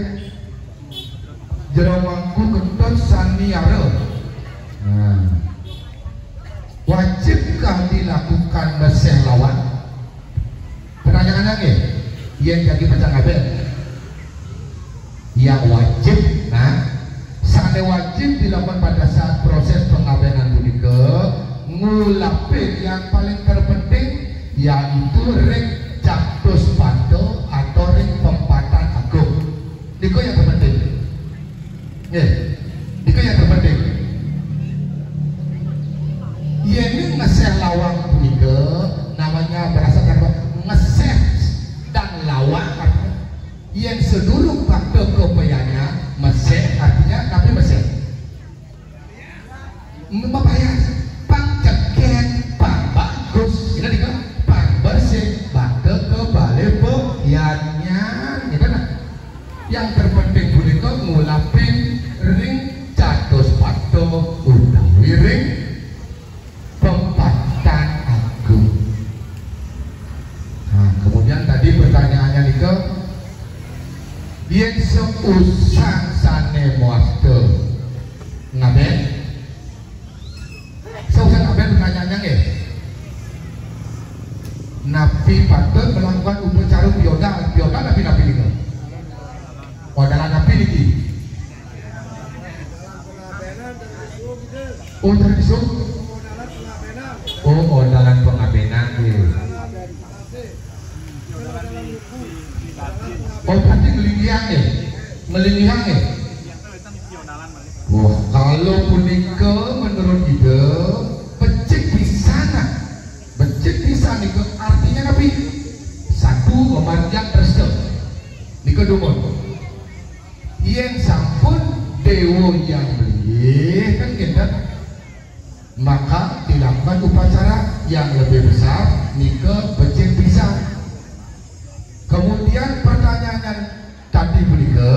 Jero Mangku Ketut Saniara. Nah. Wajibkah dilakukan mesel lawang? Pertanyaannya nggih, yén jagi pacang ngabén. Yang wajib, nah, sané wajib dilakukan pada saat proses pengabénan punika, ngulapin yang paling terpenting, yaitu ring catus pada atau ring pempatan agung. Niku yang terpenting. Nggih. Niku yang terpenting. Yén ngeseh lawang punika namanya berasal dari ngeseh dan lawang, artinya yén sedurung pada kebayanya meseh, artinya napi meseh? Mabayas, pang cekén, pang bagus, kita nika pang bersih, baka kebale peyannya, gitu nah. Yang terpenting punika ngulapin ring catus pada utawi ring pempatan agung. Nah, kemudian tadi pertanyaannya nika, yén seusan sané mawasta ngabén, seusan ngabén pertanyaannya nggih. Napi patut melakukan upacara piodal? Piodal napi-napi nika? Odalan napi niki? Oh, dari Sum. Oh, odalan pengabénan nggih. Oh, berarti ngelinggihang nggih. Ngelinggihang nggih. Wah, kalau punika menurut Ida, becik pisan nah. Becik pisan niku artinya napi? Satu, memanjang tresna. Niku dumun. Yén sampun déwa yang beli, kan ngéten. Maka dilakukan upacara yang lebih besar, nika becik pisan. Kemudian pertanyaan yang tadi punika,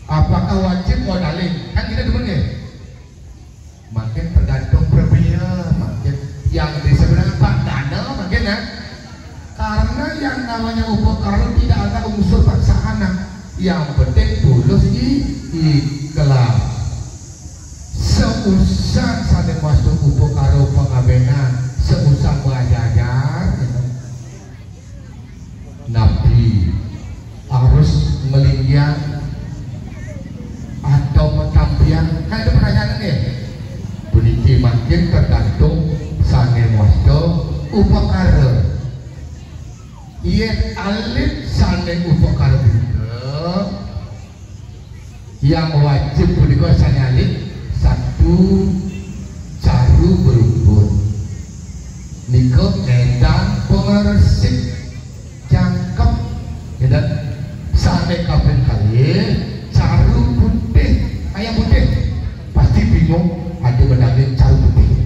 apakah wajib modalin? Kan kita demen ya? Makin tergantung prabéa, makin yang disebut apa? Dana, makin ya. Karena yang namanya upakara tidak ada unsur paksaan, nah. Yang penting tulus i-, ikhlas. Seusan sané mastu upakara pangabénan, seusan belajar, gitu. Napi harus ngelinggihang atau matampiang? Kan ada pertanyaan nih. Puniki makin tergantung sané mastu upakara. Yén alit sané upakara punika, yang wajib punika sané alit, satu, caru berumbun. Nika ngédan pangresik jangkep, ngédan. Sané kaping kalih, caru putih, ayam putih. Pasti bingung, ada medalin caru putih.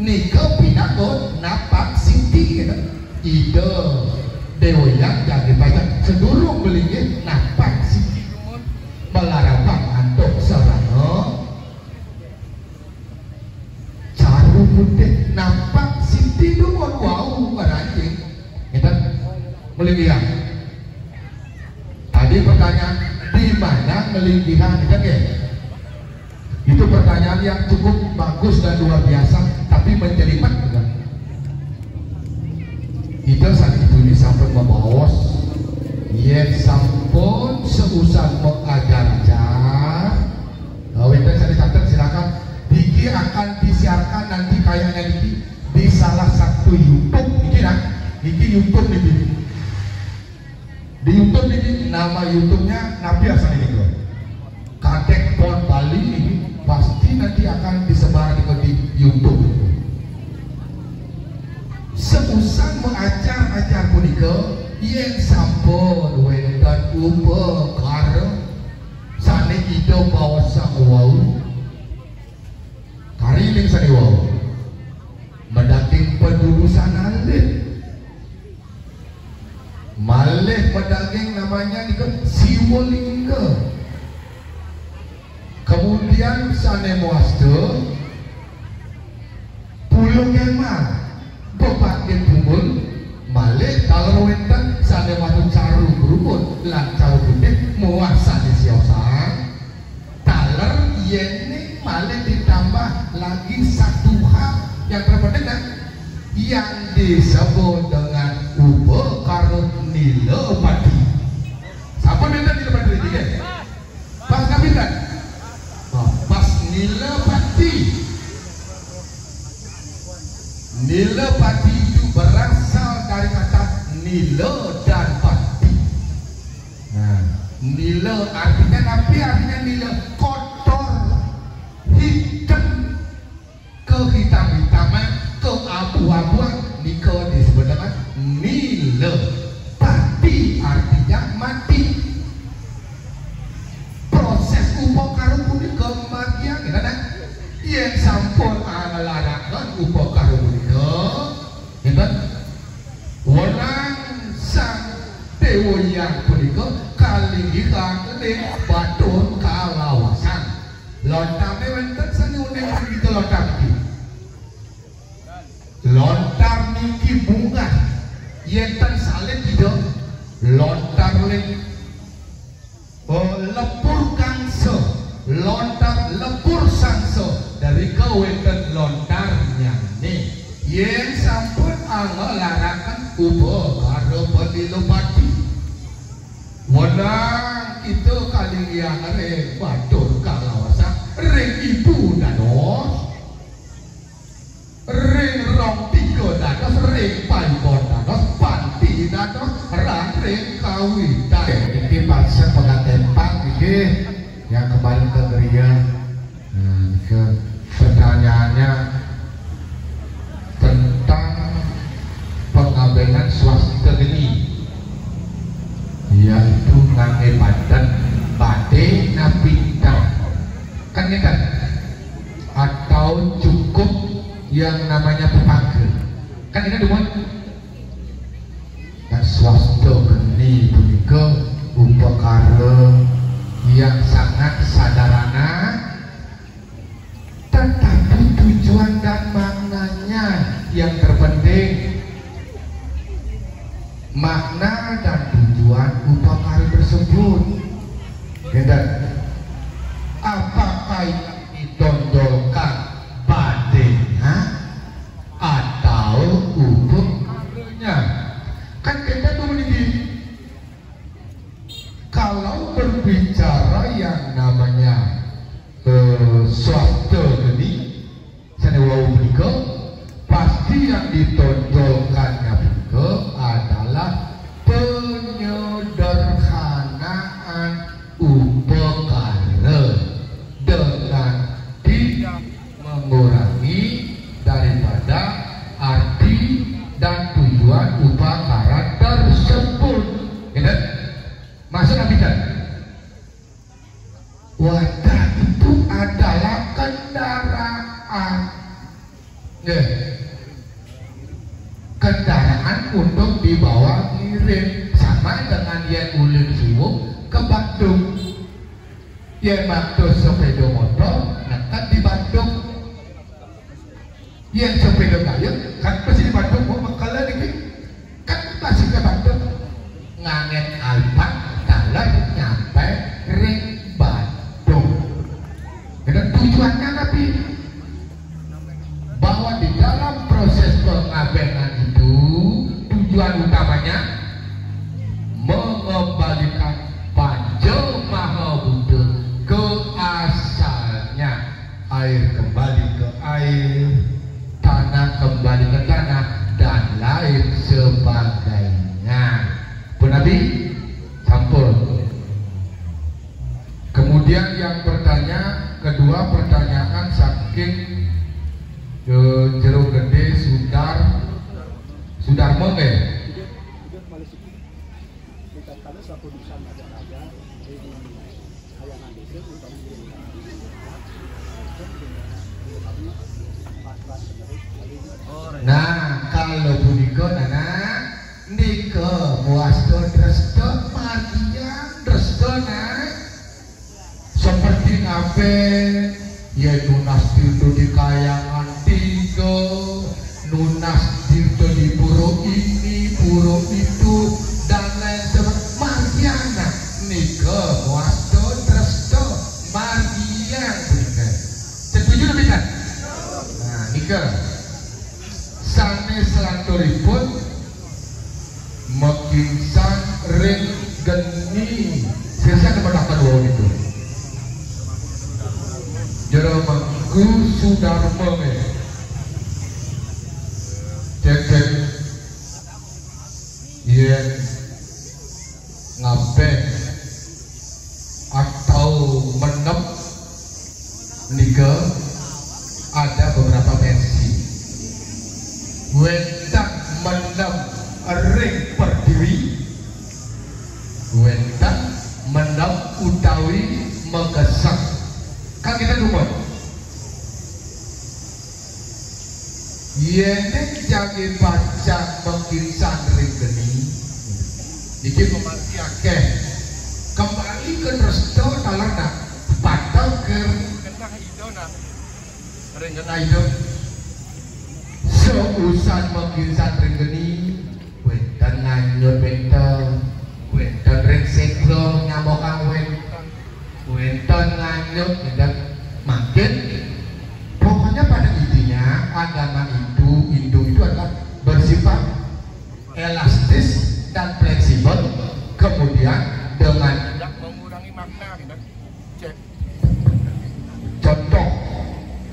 Nika pinaka napak siti, ngédan. Ida Déwa Hyang Jani Pacan sedurung malinggih napak siti dumun malarapan antuk sarana caru putih napak siti dumun wau maranjing. Ngéten. Malinggih. Tadi pertanyaan, di mana ngelinggihang, ngéten nggih? Itu pertanyaan yang cukup bagus dan luar biasa, tapi menjelimet juga. Ida saat itu ini sampun membaos, yén sampun seusan mengajar-ajar, eh, wénten sané catet, silakan. Niki akan disiarkan nanti kayaknya niki di salah satu YouTube niki, nah. Niki YouTube niki. Di YouTube ini, nama YouTube-nya napi asané niku? Kadék Pon Bali ini pasti nanti akan disebar di, di YouTube. Seusan mengajar-ajar punika, yén sampun wénten upakara sané Ida baosang wau, kari ning sané wau. Madaging padudusan alit. Malih madaging namanya nika Siwalingga. Kemudian sané mawasta puluh kemah, bebakit bungun, malih taler wénten sané mawasta caru berumbun lan caru putih muah sané siosan. Taler yéning malih ditambah lagi satu hal yang terpenting, nah, yang disebut dengan upakara nilapati. Sampun wénten nilapati nggih? Pas kapinten? Oh, pas nilapati. Nilapati itu berasal dari kata nila dan pati. Nah, nila artinya napi? Artinya nila kotor, hitam, kehitam-hitaman, keabu-abuan, nika disebut dengan nila. Pati artinya mati. Proses upakara punika margiang, ngéten, nah. Yén sampun anglaraken upakara punika, ngéten, wenang Sang Déwa Hyang punika kalinggihang ring batur kalawasan. Lontarné wénten sané uning ring lontar niki. Lontar niki munggah, yén ten salib Ida, lontar ring, oh, lepur kangsa, lontar lepur sangsa, drika wénten lontar nyané. Yén sampun anglaraken upakara panilapati, wenang kita kalinggihang ring batur kalawasan, ring ibu dados. Ring rong tiga dados, ring paibon dados, panti dados, lan ring kawitan. Niki pasek pengatempang niki yang kemarin ke gereja. Nah, ke pertanyaannya tentang pengabénan swastika geni, yaitu nganggé badan badé napi tah. Kan ngéten? Atau cukup yang namanya pepake. Kan ini dumun. Nah, swasta geni punika upakara yang sangat sederhana, tetapi tujuan dan maknanya yang terpenting. Makna dan tujuan upakara tersebut. Ngeten. Apakah yang ditonjolkan badenya atau upakaranya? Kan kita dulu niki. Kalau berbicara yang namanya eh, swasta geni, sane wau punika, pasti yang ditonjolkannya punika adalah penyederhanaan upakara dengan tidak mengurangi daripada arti dan tujuan upakara tersebut. Gitu? Maksud napi ten? Wadah itu adalah kendaraan. Nggih. Kendaraan untuk dibawa ngiring, sama dengan yen ulun suwung ke Bandung. Yen mados sepeda motor, neken di Bandung. Yen sepeda gayeng, kan mesti di Bandung, mau mengkala niki. Kan masih ke Bandung. Ngangen Alphard, taler nyampe ring Bandung. Dan tujuannya napi? Bahwa di dalam proses pengabenan itu, tujuan utamanya mengembalikan Panca Maha Buddha ke asalnya. Air kembali ke air, tanah kembali ke tanah, dan lain sebagainya. Punapi? Sampun. Kemudian yang bertanya, kedua pertanyaan saking eh, Jero Gede Sudar Sudarmo nggih. Nah, kalau punika nana nika muasto dresta margian dresta nah. Seperti nape ya nunas tirta di kayangan tiga, nunas tirta di pura ini, pura itu, dan lain sebagainya. Margiana nika muasto dresta margian punika. Setuju napi ten? Nah, nika. Sane selanturipun makinsan ring geni. Sesane mataken wau niku. Jero Mangku Sudarma nggih. Cek, cek. Yen ngabeh atau menep nika ada beberapa versi. Wenten menep ring perdiri, wenten menep utawi magesek. Kan kita dumun. Yene jagi pacang makinsan ring geni, niki pamargi akeh. Kembali ke dresta taler nak, padang ke ring genah ida nak. Ring genah ida. Seusan makinsan ring geni, wenten nganyut wenten, wenten ring setra nyamokang wenten, wenten nganyut wenten. Makin, pokoknya pada intinya agama itu, Hindu itu adalah bersifat elastis dan fleksibel, kemudian dengan tidak mengurangi makna, gitu. Cek. Contoh,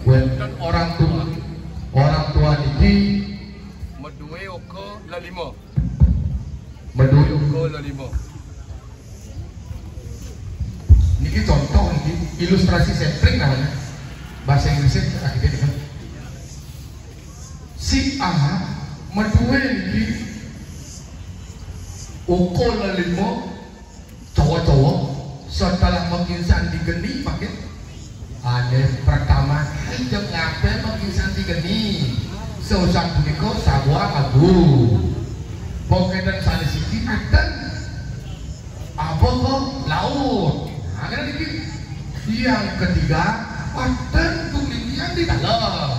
wenten orang tua, orang tua niki maduwe oka lelima. Maduwe oka lelima. Niki contoh niki, ilustrasi sampling namanya. Bahasa Inggrisnya kita gitu kan. Si A maduwe niki oka lelima, cowok-cowok, setelah makinsan di geni makin ane pertama, "Ijeng ngape makinsan di geni?" Sausang punika sabuah abu. Poketen sané siki aten. Apa kok laut? Nah, kan iki. Yang ketiga, aten tuh linggian di dalam.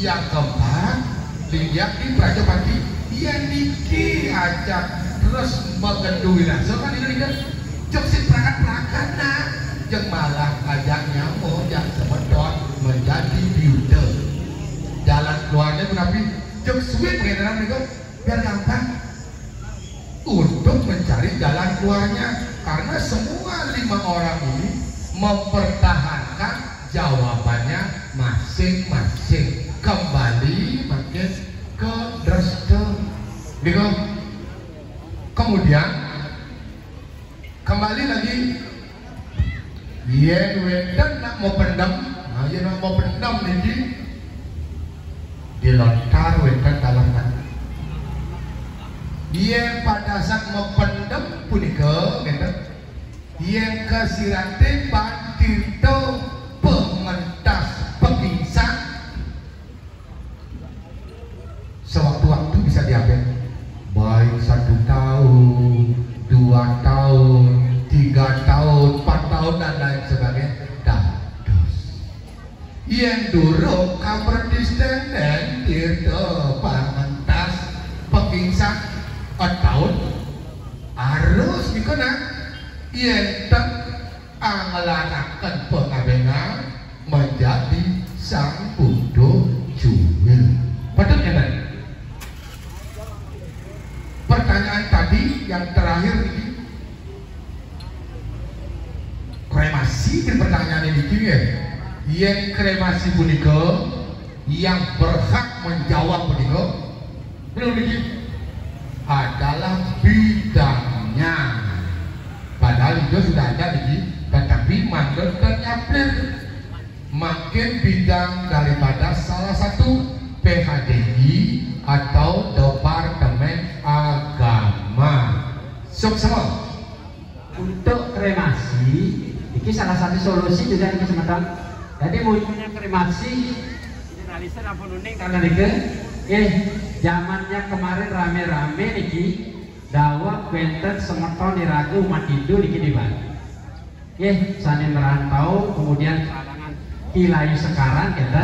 Yang keempat, linggian di Prajapati. Yang niki ajak terus magendu winasa kan ini kan. Cek si perangkat-perangkat nah. Yang malah ajak nyamuk yang semeton menjadi biuda. Jalan keluarnya menapi cek suwit pengenalan mereka biar gampang untuk mencari jalan keluarnya, karena semua lima orang ini mempertahankan jawabannya masing-masing. Kembali makin ke dresta. Gitu. Kemudian kembali lagi, yen wénten nak mau pendem, nah, yen nak mau pendem niki di lontar wénten dalam kan. Yen pada saat mau pendem punika, ngénten. Yen kasirate pantirta pengentas pengingsan, sewaktu-waktu bisa diambil, baik satu tahun, dua tahun, tiga tahun, empat tahun, dan lain sebagainya. Dados. Yen durung kapredistenen tirta pangentas pengingsan, tahun harus niku nah. Yen ten anglaraken pengabénan menjadi Sang Buddha Juwil. Betul ya, Pak? Pertanyaan tadi yang terakhir ini, kremasi, pertanyaan ini ya. Yang kremasi punika yang berhak menjawab punika belum lagi adalah bidangnya. Padahal itu sudah ada lagi, tetapi manggon ternyaplir. Makin bidang daripada salah satu P H D I atau Departemen Agama. Sukses. Untuk kremasi, ini salah satu solusi juga ini semeton. Jadi munculnya kremasi, generalisir ampun uning karena niki, eh, zamannya kemarin rame-rame niki, dawuh wénten semeton iraga umat Hindu niki di Bali. Eh, sané merantau, kemudian kalangan Kilayu sekarang, gitu,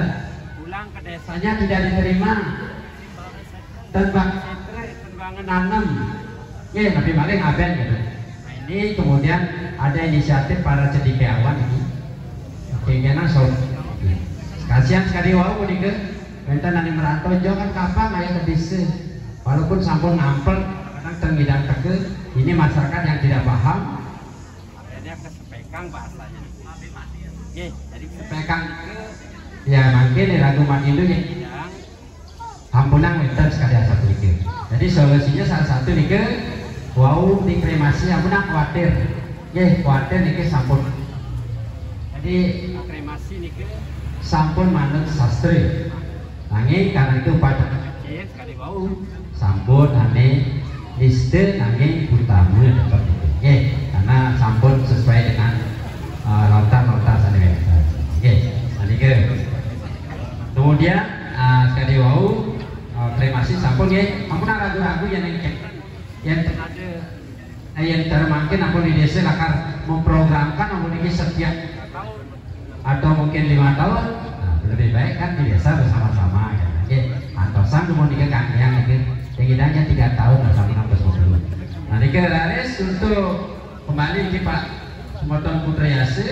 pulang ke desanya tidak diterima. Tembang, tembang nanem. Nggih, tapi malih ngaben gitu. Nah, ini kemudian ada inisiatif para cendekiawan ini. Oke, kena so. Kasihan sekali wau punika. Wénten anu merantau, jangan kapan ayo ke desa. Walaupun sampun ngampel, kadang teng ngidang teke, ini masyarakat yang tidak paham. Akhirnya kesepekang bahasanya. Nggih, jadi kesepekang itu ya mungkin iraga umat Hindu ya. Ampunang wénten sekali satu niki. Jadi solusinya salah satu niki wau dikremasi, ampunang kuatir. Nggih, kuatir niki sampun. Jadi kremasi niki sampun manut sastra. Nanging karena itu upacara kecil sekali wau. Sampun ane niste nanging utama tetap itu. Nggih, karena sampun sesuai dengan eh, lontar-lontar sané wénten. Nggih, sané nggih. Kemudian eh, sekali wau eh, kremasi sampun nggih, ampun ragu-ragu ya ning yang ada eh, yang cara mungkin ampun di desa lakar memprogramkan ampun ini setiap atau mungkin lima tahun, nah, lebih baik kan di desa bersama-sama ya. Oke, antosan cuma tiga kang yang itu yang idahnya tiga tahun lah sama enam belas dulu. Nah, ini raris untuk kembali ke Pak Sumoton Putra Yase,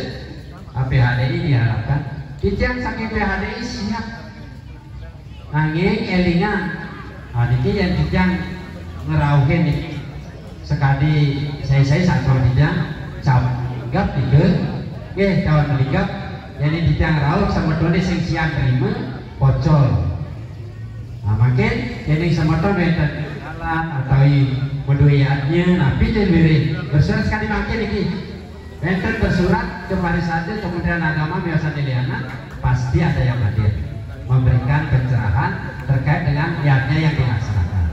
P H D I diharapkan. Titiang saking P H D I siap. Nanging elingan, nah, niki yang titiang ngerauhin niki. Sekali saya-saya satu aja, cawan linggap tiga, eh cawan linggap, jadi titiang rauh sama tulis yang siap terima, pocol. Nah, makin ini sama tuh wénten jalan atau i- meduyatnya, nah, pijin wiring. Bersurat sekali makin niki. Wénten bersurat ke Parisade Kementerian Agama misalnya Liana, pasti ada yang hadir memberikan pencerahan terkait dengan niatnya yang dilaksanakan.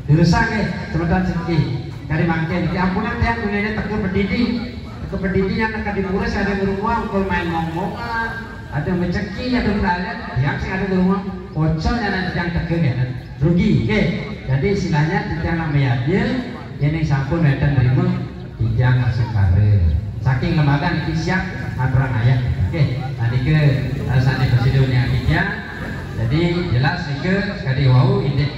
Dirusak nggih, sebentar sedikit. Dari mangke niki ampunang tiang gunane teka pendidi. Teka pendidi yang akan diurus ada berubah, ukur main ngomongan, Ada maceki, ada pelayan, yang sing ada di rumah, pocol yang nanti yang tegel ya, kan? Rugi, oke. Jadi istilahnya titiang nak mayadnya, ini sampun wénten terima, titiang masuk kare. Saking lembaga niki siap aturan ayah, oke. Nah, niki alasan prosedurnya titiang. Jadi jelas niki kadi wau indik,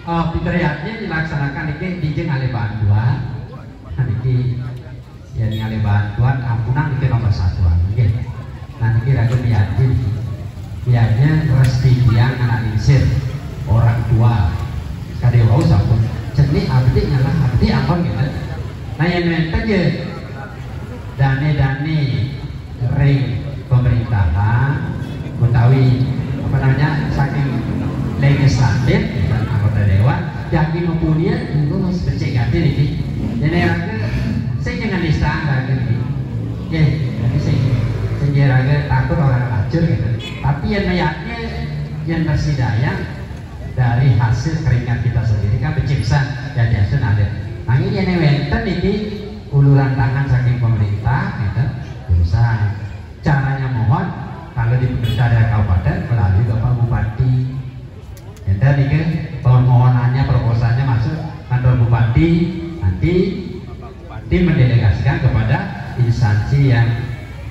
eh, pitrayatnya dilaksanakan niki dijeng alih bantuan. Nah, niki yang ngalih bantuan ampunang niki nomor satu, nggih. Nah, niki raga miyanti. Miyanti resti tiang anak lingsir, orang tua. Kadi wau sampun cenik abdi ngalah abdi ampun gitu. Nah, yang wénten ya dane-dane ring pemerintahan utawi apa namanya saking legislatif dan anggota dewan yang mempunyai itu mas becik hati niki. Jadi raga sing jangan disangka lagi. Oke, jadi sing sing raga takut orang lacur gitu. Tapi yang mayaknya yang bersidaya dari hasil keringat kita sendiri kan becik pisan ya biasa ada. Nanging yang wénten niki uluran tangan saking pemerintah gitu. Bisa caranya mohon kalau di pemerintah daerah kabupaten melalui Bapak Bupati. Enten niki permohonannya, proposalnya masuk kantor bupati, nanti bupati mendelegasikan kepada instansi yang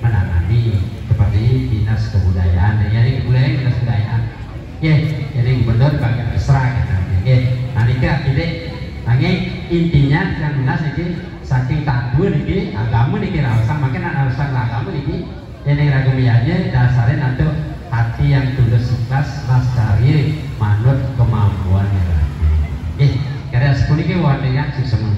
menangani seperti dinas kebudayaan, ya, di kebudayaan, dinas kebudayaan. Ya, jadi gubernur bagian terserah gitu. Oke, nanti kita tidak lagi intinya yang jelas ini saking tantu niki agama niki rasa makin anak rasa agama niki ini raga miyanti dasarnya nanti hati yang tulus ikhlas lestari manut kemampuan ya. Oke, karena sepuluh ini warnanya sih semua.